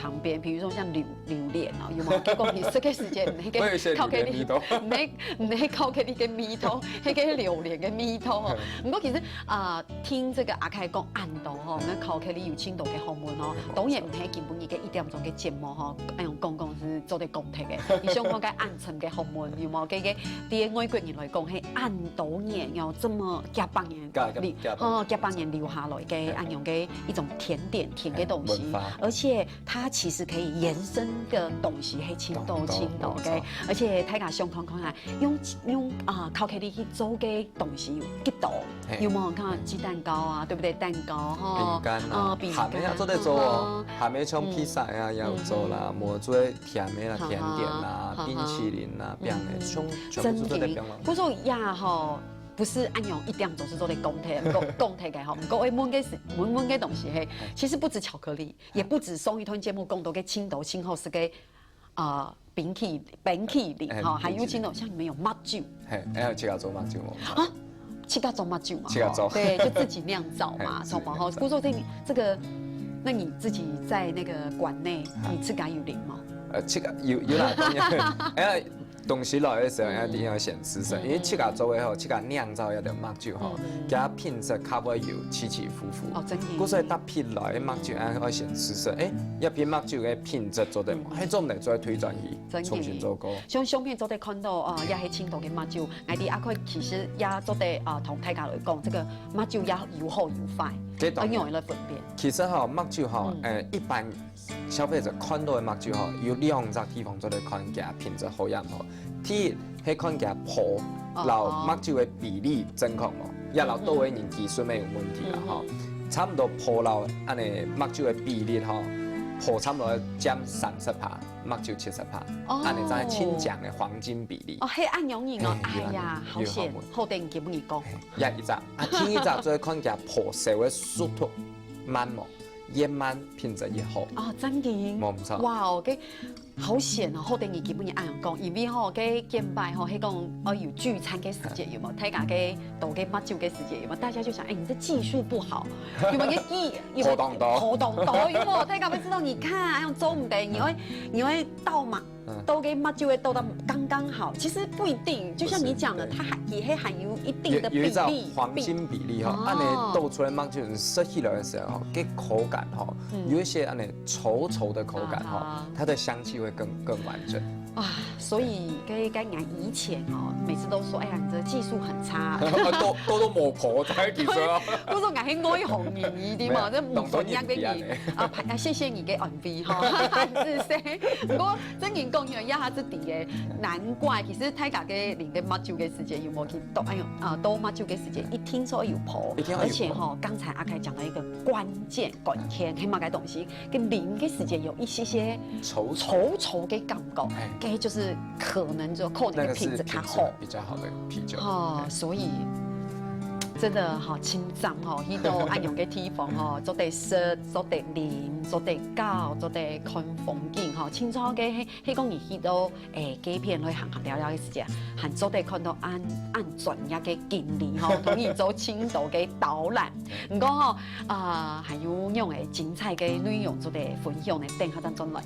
旁邊，比如說像榴，榴槤哦，有無？結果你食个時間，那個會有一些榴槤味道。巧克力，那，那巧克力个味道，那個榴槤个味道哦。嗯。毋過其實，啊， 聽這個阿凱講恁多吼，嗯。該巧克力有盡多个學問哦。嗯。當然毋係今晡日个一點鐘个節目吼，恁樣講講係做得講忒个。你想看該恁深个學問，有無？該個對外國人來講，係恁多年要這麼幾百年，幾，幾，幾百年。吼，幾百年留下來个，嗯。恁樣个一種甜點，甜个東西。文化。而且 它其實可以延伸个東西，係盡多盡多个，當多，當多。而且大家想看看啊，用，用，啊，巧克力去做个東西有幾多？嘿。有無？你看雞蛋糕啊，對不對？蛋糕，吼，餅乾啊，啊，餅乾，鹹个也做得做哦，嗯哼。鹹个像披薩啊，嗯哼。也有做啦，嗯哼。無做甜个啦，哈哈，甜點啦，哈哈。冰淇淋啦，餅个，嗯哼。全，全部都做得變啦。真个。不過呀，吼，毋係恁樣一點鐘就做得講忒，講，講忒个吼。毋過愛問个係，問，問个東西係，嗯。其實毋止巧克力， 也毋止上一段節目講到个盡多盡好食个，呃，冰淇，冰淇淋，哎，吼，還有盡多，冰淇淋。像你們有麥酒。嘿，哎，自家做麥酒哦。啊，自家做麥酒嘛，自家做。吼，對，就自己釀造嘛，嘿，自己釀造。吼，故所這，這個，那你自己在那個館內，啊。你自家有啉嗎？呃，自家有，有啦，當然。哎， 東西來个時候，嗯。一定愛先試食，嗯，因為自家做个吼，自家釀造个麥酒吼，嗯。佢品質較會有起起伏伏。哦，真个。故所搭配來个麥酒，嗯。愛先試食，欸，這瓶麥酒个品質做得無？嗯。該做毋得再推轉去，真个。重新做過。像相片做得看到，呃，也係盡多个麥酒，𠊎知阿凱其實也做得，呃，同大家來講，這個麥酒也有好有壞，這當然。愛仰般來分辨？其實吼，麥酒吼，嗯。呃，一般 消費者看到个麥酒吼，有兩隻地方做得看佢品質好抑毋好。第一，係看佢泡，哦，摎麥酒个比例正確無，也摎到位人技術無有問題啦吼。嗯哼。差毋多泡摎恁呢麥酒个比例吼，泡差毋多佔三十趴，麥酒七十趴，哦。恁呢正係盡靚个黃金比例。哦，係恁樣形哦，哎呀，哎呀，好險，有學問。好得你今晡日講。也一隻，啊，第二隻做得看佢泡燒个速度慢無。 越慢品質越好。哦，真个？無毋著。哇哦，該好險哦，好得你今晡日恁樣講，因為吼，該見擺吼，係講，哦，有聚餐个時節，有無？大家該倒該麥酒个時節，有無？大家就想，欸，你這技術不好，有無？該技，有無？好當多。好當多，有無？大家會知道，你看，恁樣做毋得，你會，你會倒嘛。 嗯。倒該麥酒个倒到剛剛好，其實不一定，就像你講的，不是，對。它還，也還有一定的比例，有，有一種黃金比例吼，比，恁呢倒出來麥酒，你食起來个時候吼，哦。該口感吼，嗯。有一些恁呢稠稠的口感吼，啊哈。它的香氣會更，更完整。啊，所以該，該𠊎以前哦，每次都說，哎呀，你這技術很差。都，都，都無泡才技術啊。對，我說𠊎係外行人，你知無？沒有，這無專業个人。當多人毋係恁呢。啊，排，啊，謝謝你个安慰吼，是誰？不過 正經講起來，這下子知个，難怪其實大家个啉个麥酒个時節有無去倒，哎喲，啊，倒麥酒个時節一定係愛有泡，一定愛有泡。而且吼，剛才阿凱講到一個關鍵，關鍵，係麼个東西？該啉个時節有一些些稠稠。稠稠个感覺，哎。該就是可能就可能个品質較好。那個是品質比較好的啤酒。哦，哎。所以真个吼，盡讚吼，去到恁樣个地方吼，做得食，做得啉，做得搞，做得看風景吼，盡讚个係，係講你去到欸街片去行行尞尞个時節，還做得看到恁恁專業个經理吼，同你做盡多个導覽。毋過吼，啊，還有恁樣个精彩个內容做得分享个，等下正轉來。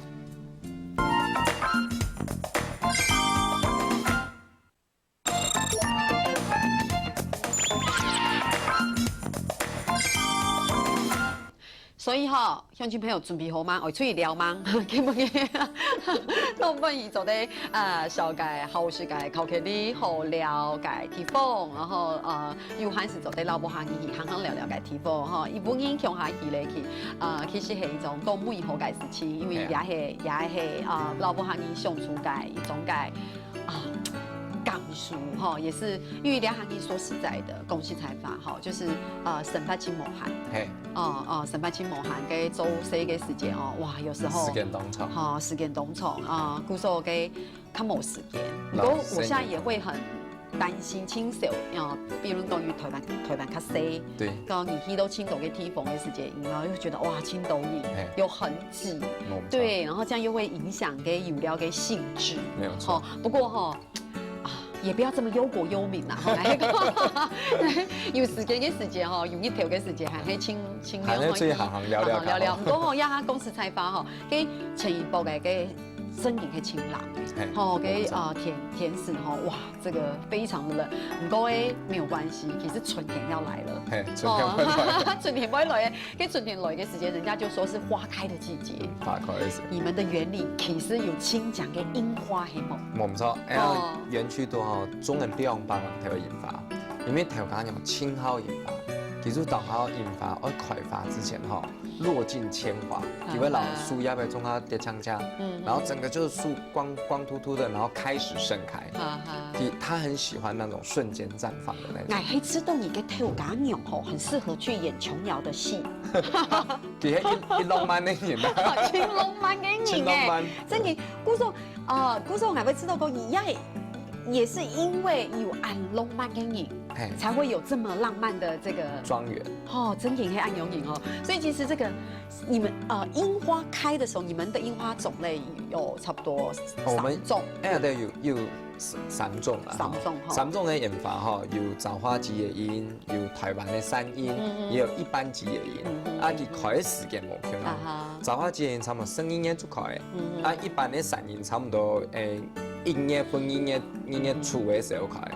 所以吼，鄉親朋友準備好嗎？愛出去尞嗎？今晡日，今晡日做得啊，紹介好食个巧克力，好尞个地方，然後呃，有閒時做得摎屋下人去行行尞尞个地方吼。一般人鄉下去咧去，呃，其實係一種當美好个事情，因為也係也係啊，摎屋下人相處个一種个啊感受吼，也是因為兩下人說實在的，講實在話吼，就是呃生活盡無閒。嘿，哦哦，生活盡無閒，个做事个時間哦，哇，有時候時間當長。吼，時間當長啊，故所个較無時間。不過我現在也會很擔心盡少，哦，比如講，因為台灣台灣較細，對，講你去到盡多个地方个時間，然後又覺得哇，盡多人嘿，又很擠，沒錯，對，然後這樣又會影響个遊尞个興致。沒有錯吼，不過吼。啊，也不要這麼憂國憂民啦，吼，來，有時間个時間吼，有日頭个時間，還係盡盡還係出去行行尞尞行行尞尞。較好。毋過吼，也講實在話吼，个前一波个个真正个清冷，嘿吼，个沒錯啊天天時吼，哇，這個非常的冷。毋過欸，沒有關係，其實春天要來了。嘿，春天會來。哦，春天會來欸，个春天來个時間，人家就說是花開的季節。花開个時。你們的園裡其實有盡靚个櫻花，係無？無毋著，哎哦呀，園區肚吼，專門放分人頭个櫻花，因為頭家娘盡好櫻花，其實當好櫻花愛開花之前吼，落盡千華，嗯佢會摎樹葉仔種下跌青青，嗯然後整個就是樹光光禿禿的，然後開始盛開。哈哈。佢他很喜歡那種瞬間綻放的那種。哎，係知道你个頭家娘吼，很適合去演瓊瑤的戲。佢係一一浪漫个人啊，盡浪漫个人欸，盡浪漫。真个，故所，呃，故所𠊎會知道講，也也是因為有恁浪漫个人，嘿，才會有這麼浪漫的這個，莊園。哦，真个係恁樣人哦。所以其實這個你們呃櫻花開的時候，你們的櫻花種類有差不多哦我們三種，哎，對，有有三三種啦，三種吼三種个櫻花吼，有朝花夕野櫻，有台灣个山櫻，嗯嗯也有一般夕野櫻。嗯嗯啊，佢開个時間無共啊。啊哈，朝花夕野櫻差不多十二月就開个，嗯啊，一般个山櫻差不多誒一月份、二月、二月初个時候開。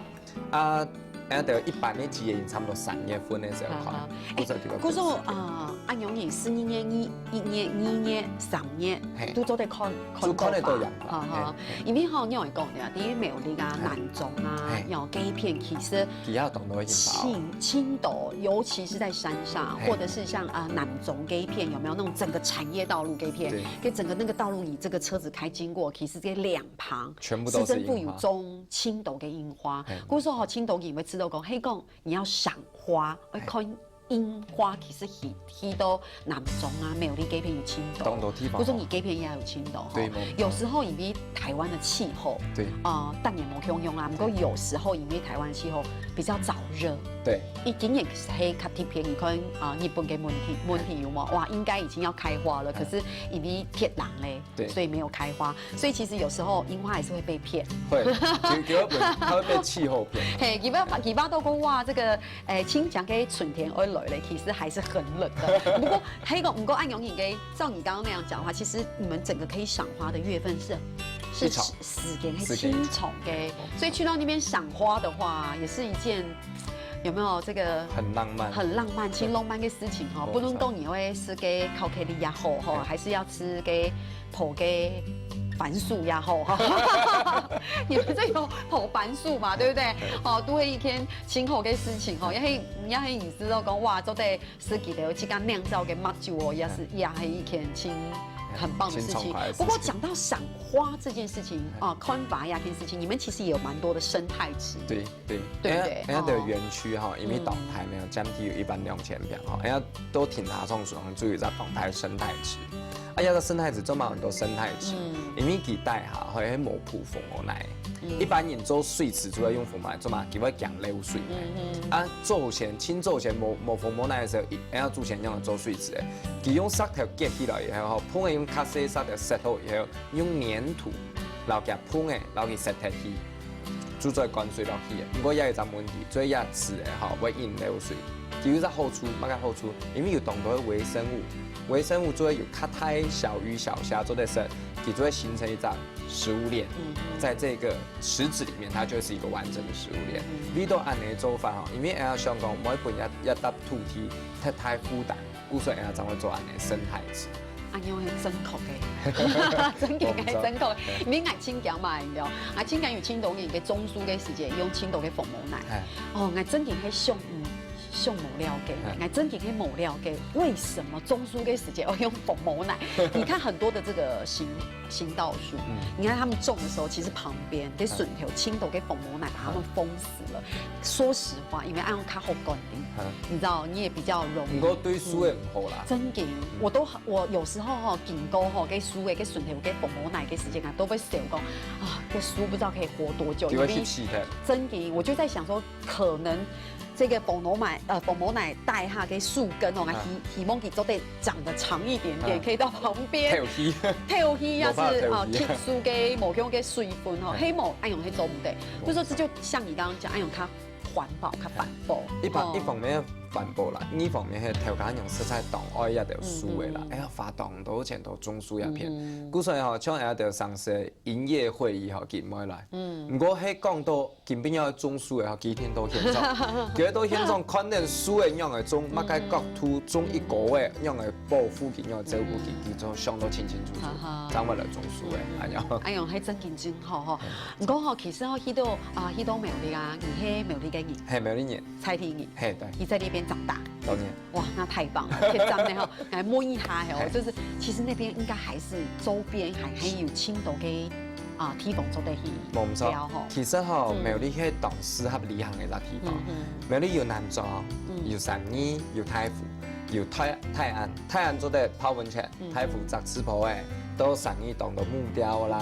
啊，然後一般个夕野櫻差不多三月份个時候開啊哈。不知道地方故所啊，恁樣人十二月、一月、二月、三月嘿，都做得看，就看得到吧櫻花哈哈嘿，因為吼，你有講的啊，第一苗栗啊、嘿南庄啊嘿，有該片其實其他當多櫻花哦。盡盡多，尤其是在山上，嘿或者是像啊南庄該片，有沒有那種整個產業道路該片？對，跟整個那個道路，你這個車子開經過，其實這兩旁全部都是市政府櫻花有種盡多个櫻花嘿，故所吼，盡多人會知道講，嘿講你要賞花，愛看櫻花，其實去去到南庄啊、苗栗該片有盡多，當多地方哦。故所你該片也有盡多吼。對，無有時候因為台灣的氣候，對啊，當然無共樣啊。不過有時候因為台灣氣候比較燥熱，對，佢今年其實係較特別，你看啊，日本个問題問題有無？哇，應該已經要開花了，可是因為天冷咧，對所以沒有開花。所以其實有時候櫻花還是會被騙。會，佢佢會被他會被氣候騙。嘿，佢捌佢捌到講哇，這個誒，親像个春天愛來咧，其實還是很冷的。不過，還有一個，不過按照你个，照你剛剛那樣講的話，其實你們整個可以賞花的月份是是一場時間係時間一盡長个，所以去到那邊賞花的話，也是一件有沒有這個很浪漫。很浪漫、盡浪漫个事情吼。沒錯不論講你會食个巧克力也好吼，嗯還是要食个抱个番薯也好，你們這有抱番薯嘛，對不對？哦，都係一件盡好个事情吼，也係也係意思到講哇，做得食佢个自家釀造个麥酒哦，也是也係一件盡很棒的事情盡爽快的事。情不過講到賞花這件事情啊，看花呀這件事情，你們其實也有蠻多的生態池。對對，對不對哎呀，哎呀，對哦園區哈，因為嗯當大嘛，佔地有一百兩千坪哈，哎呀，都停車場所注意在當大生態池。啊，這隻生態池做麼个安到生態池？嗯。因為佢底下吼，係無鋪防火泥。嗯。一般人做水池就會用防火泥，做麼个？佢會驚漏水嘛。嗯哼。啊，祖先，盡祖先無，無防火泥个時候，一，人家祖先仰般做水池个？佢用石頭結起來以後吼，壙仔用較細石頭塞好以後，用黏土，摎佢壙仔，摎佢塞忒去。 就做灌水落去个。毋過也有一隻問題，做這池个吼，會引流水。佢有一隻好處，麼个好處？因為有當多个微生物，微生物就會有較大小魚小蝦做得食，佢就會形成一隻食物鏈。嗯嗯。在這個池子裡面，它就會是一個完整的食物鏈。嗯。為著恁樣个做法吼，因為𠊎想講，毋會分一，一搭土地忒大負擔，故所𠊎正會做恁樣个生態池。 恁樣係正確个，正經个正確个。因為𠊎親家嘛，你知道，𠊎親家有盡多年个種樹个時節，用盡多个防火泥。哎。哦，𠊎正經係想，嗯，想無了解，哎。𠊎正經係無了解，為什麼種樹个時節要用防火泥？你看很多的這個行，行道樹，嗯。你看他們種的時候，其實旁邊的筍頭、盡多个防火泥把它們封死了。說實話，因為恁樣較好管理，嗯。你知道，你也比較容易。毋過對樹也毋好啦。正經，嗯。我都 我有時候吼，經過吼，該樹仔，該筍頭，該防火泥个時間啊，都會想講，啊，該樹不知道可以活多久，就會因為去試探。正經，我就在想說，可能這個防火泥，呃，防火泥底下个樹根哦，啊。希，希望佢做得長得長一點點，啊。可以到旁邊透氣。透氣，要是，無辦法透氣。呃，吸收个無用个水分吼，哎。係無，恁樣係做毋得。無錯。就說這就像你剛剛講，恁樣較環保、較環保。一方，哦。一方面環保啦，二方面係頭家娘實在當愛這兜樹仔啦，嗯，嗯。哎呀，花當多錢都種樹這片。嗯，嗯。故所以吼，像這兜上市營業會議吼，佢毋會來。嗯。毋過係講到今晡日愛種樹仔吼，佢一定到現場。佢到現場看等樹仔仰仔種，嗯。麼个角度種一個月，仰仔保護佢，仰仔照顧佢，佢就想到清清楚楚，哈哈。正會來種樹仔，嗯，嗯。恁樣。哎喲，還真認真吼吼。嗯。毋過吼，其實吼，去到，啊，去到苗栗啊，你係苗栗个人。係，苗栗人。 在地人。嘿，對。你在那邊長大。當然。哇，那太棒了，太讚了哈！來問一下哦，嘿。就是其實那邊應該還是周邊還，還有盡多个，啊，地方做得去無錯。尞吼。其實吼，嗯。苗栗係當適合旅行个一個地方。嗯，嗯。苗栗有南庄，嗯。有三義，有大湖，有泰，泰安。泰安做得泡溫泉，嗯。大湖摘刺波仔，到三義當多木雕啦、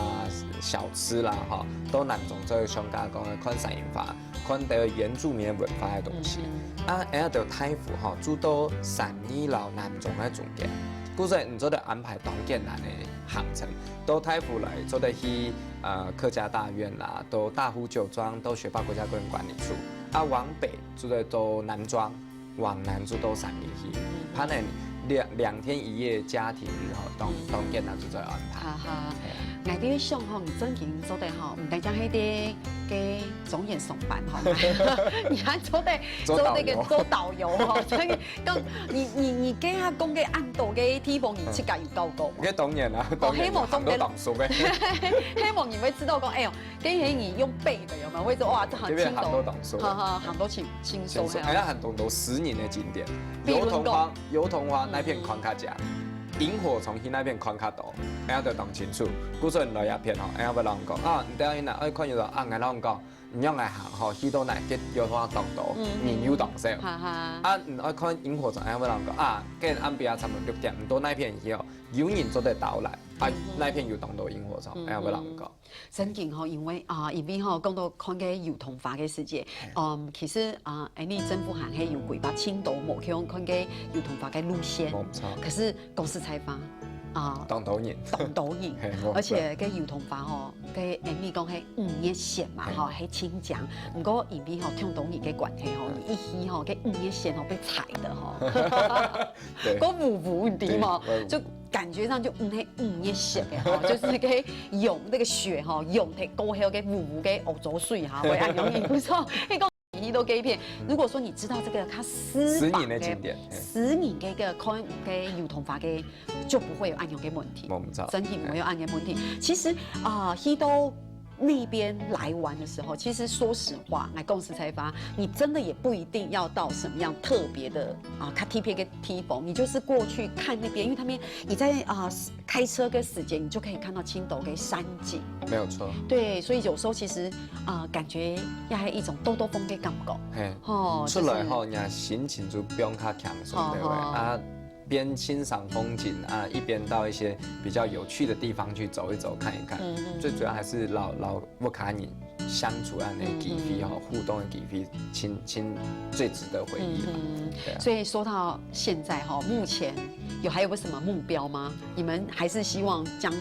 小吃啦，吼，到南庄做得像剛剛講个看山櫻花。 看到原住民个文化个東西。嗯，嗯。啊，恁樣到大湖吼，就到三義摎南庄个中間。故所你做得安排當簡單个行程，到大湖來做得去，呃，客家大院啦，到大湖酒莊，到雪霸國家公園管理處。啊，往北就得到南庄，往南就到三義去。嗯。反正兩，兩天一夜家庭旅遊，當，嗯。當簡單就做得安排。哈哈。嘿。𠊎在想吼，你正經做得吼，毋單淨係在該莊園上班吼，你還做得做導遊。做那個做導遊吼，所以講你，你，你跟他講个恁多个地方，你自家有到過無？該當然啦，哦，當然啦，希望中間行到當熟个。希望你會知道講，哎喲， 跟你用背的有沒有？會說哇，這很輕鬆，這邊行到當熟。哈哈，行到輕，輕鬆，輕鬆，哎呀，很多都私人个景點，比如講油桐花，油桐花那片看較靚，螢火蟲去那片看較多，哎呀，就當清楚。故所你來這片吼，哎呀，會摎人講啊，你等下去哪，愛看油桐啊，𠊎摎你講，你仰仔行吼，去到哪个油桐花當多，嗯，人又當少。哈哈。啊，你愛看螢火蟲，哎呀，會摎人講啊，今暗晡啊，差不多六點，你到那片去哦，有人做得導覽，啊，嗯，那片有當多螢火蟲，嗯，哎呀，會摎人講。 正經吼，因為，啊，因為吼，講到看該油桐花个時節，嘿。嗯，其實，啊，𠊎俚政府還係有規劃盡多無共款个油桐花个路線。無錯。可是講實在話，啊，當多人。當多人。嘿，無錯。而且該油桐花吼，該𠊎俚講係五月雪嘛，嘿。吼，係盡靚。毋過因為吼，當多人个關係吼，嘿。你一去吼，該五月雪吼，被踩的吼。對。該烏烏，你知無？對，會烏。就 感覺上就毋係五月雪个吼，就是該融那個雪吼，融忒過後个烏烏个歐洲水哈，會恁樣，你不知道。你講你都該片，如果說你知道這個它私房个，私人的景點，嘿。私人个一個看个油桐花个，就不會有恁樣个問題。無錯。真的不會有恁樣个問題。其實啊，去到 那邊來玩的時候，其實說實話，來講實在話，你真的也不一定要到什麼樣特別的，啊，較特別个地方，你就是過去看那邊，因為他們你在，啊，開車个時間，你就可以看到盡多个山景。沒有錯。對，所以有時候其實，啊，感覺也還一種兜兜風个感覺。嘿，吼，出來吼，就是人家心情就放較輕鬆，吼，對不對？吼。啊，边欣赏风景啊，一边到一些比较有趣的地方去走一走、看一看。嗯嗯。最主要还是老，老屋下人相处恁呢机会吼，嗯嗯。互动的机会，亲，亲最值得回忆啦。嗯嗯。对啊。所以说到现在吼，目前有，还有个什么目标吗？你们还是希望将，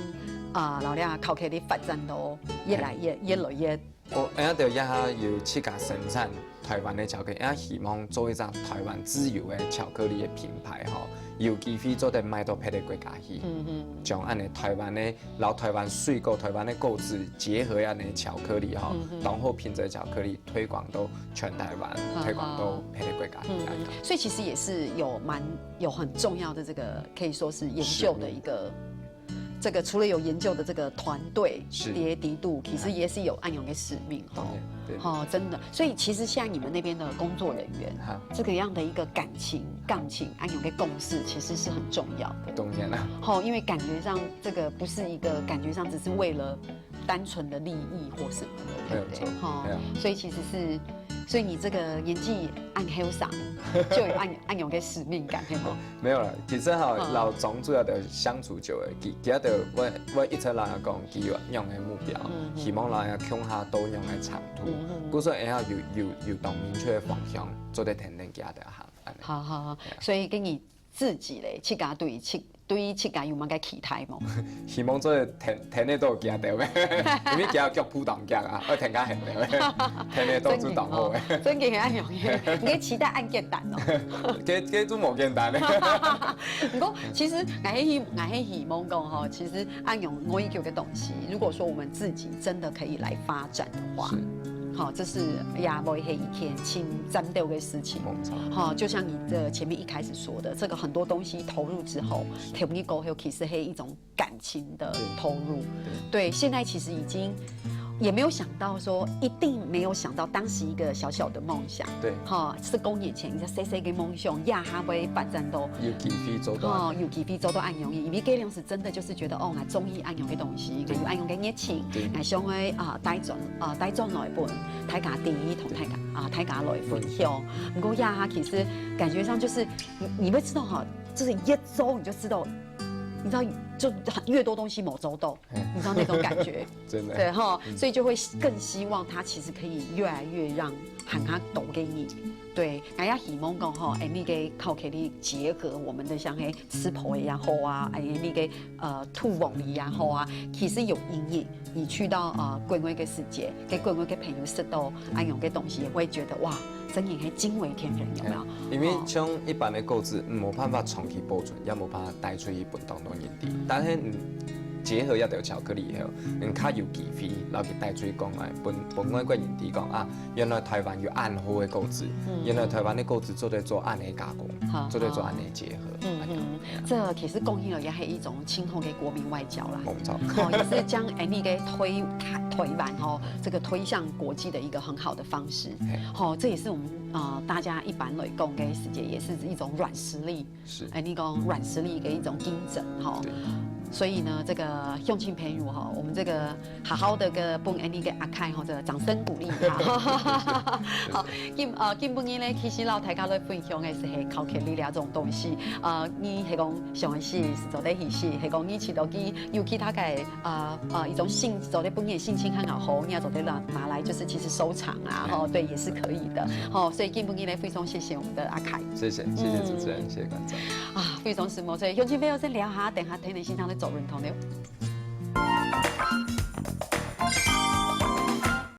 啊，老廖巧克力发展到越来越，越来越我，𫣆兜也有自家生产台湾的巧克力，也希望做一张台湾自有的巧克力的品牌吼，有机会做得卖到别个国家去。嗯哼。将恁呢台湾的，老台湾水果、台湾的果子结合恁呢巧克力吼，嗯哼。当好品质巧克力推广到全台湾，好，推广到别个国家去。嗯哼。所以其实也是有蛮，有很重要的这个，可以说是研究的一个 这个除了有研究的这个团队，是。底下底肚，其实也是有恁样个使命吼。当然，对。吼，真的。所以其实现在你们那边的工作人员，哈。这个样的一个感情、感情，恁样个共识，其实是很重要的。当然啦。吼，因为感觉上这个不是一个感觉上只是为了单纯的利益或什么的，对不对？没有错，吼，对啊。所以其实是，所以你这个年纪恁后生，就有恁，恁样个使命感，对吗？ 没有啦，其实吼，嗯。老庄主要就相处久了，其，其实就我，我一直老人讲，佢有恁样个目标，嗯嗯。希望老人共下到恁样个程度，嗯嗯。故所以后有，有，有当明确个方向，做得天天行就行，恁呢。好好好，对啊。所以跟你自己咧，自家对自，对自家有么个期待无？希望做得天，天天都行到个，因为行脚步当强啊，要天天行到个，天天都做当好个。真个，真个很容易，你个期待恁简单哦。 这，这就无简单了。不过，其实，𠊎係希，𠊎係希望讲吼，其实恁样愛求个东西，如果说我们自己真的可以来发展的话，是。好，这是也会是一件真正的个事情。没错。好，就像你的前面一开始说的，这个很多东西投入之后，投入过后，其实是一种感情的投入。对。对，现在其实已经也没有想到说，一定没有想到，当时一个小小的梦想，对。哈，十几年前一个小小个梦想，也还会发展到，有机会做到。哈，有机会做到恁容易，因为这样是真的就是觉得，哦，我中意恁样个东西，对。有恁样个热情，对。我想要，啊，带转，啊，带转来分大家知，同大家，对。啊，大家来分享。不过呀，其实感觉上就是，你，你会知道哈，就是越做你就知道，你知道，就越多东西没做到， 你知道那种感觉。真的。对哈，嗯。所以就会更希望它其实可以越来越让喊它抖给你。对，哎呀，希望讲吼，哎，那个巧克力结合我们的像嘿吃婆也好啊，哎，那个呃吐网梨也好啊，其实有阴影。你去到呃国外个世界，跟国外个朋友吃到，哎，有个东西也会觉得哇，真的很惊为天人，有没有？因为像一般的果子，嗯，没办法长期保存，也没办法带出去分当多人知。但是，嗯，结合一条巧克力以后，你看有机会，然后去带出去讲来，分，分外国人知讲啊，原来台湾有恁好个果子，嗯。原来台湾的果子做得做恁呢加工，好，做得做恁呢结合。嗯嗯，这其实讲起来也是一种深厚的国民外交啦。没错。哦，也是将哎那个推，台，台湾吼，这个推向国际的一个很好的方式。嘿。吼，这也是我们，呃，大家一般来讲个世界，也是一种软实力。是。哎，你讲软实力的一种精神吼。对。所以呢，这个乡亲朋友吼，我们这个好好的个分哎那个阿凯吼，这个掌声鼓励一下。好，今，呃，今晡日呢，其实老大家来分享的是嘿巧克力这种东西，呃，你是讲想要吃，是做得去吃，是讲你去到去有其他个 啊，啊，一种兴，做得分人心情很好，吼，你也做得拿，拿来就是其实收藏啊，吼，对，也是可以的，吼，所以今晡日呢，非常谢谢我们的阿凯。谢谢，谢谢主持人，嗯。谢谢观众。啊，非常承蒙，所以乡亲朋友先聊下，等下天天先生在做运动了。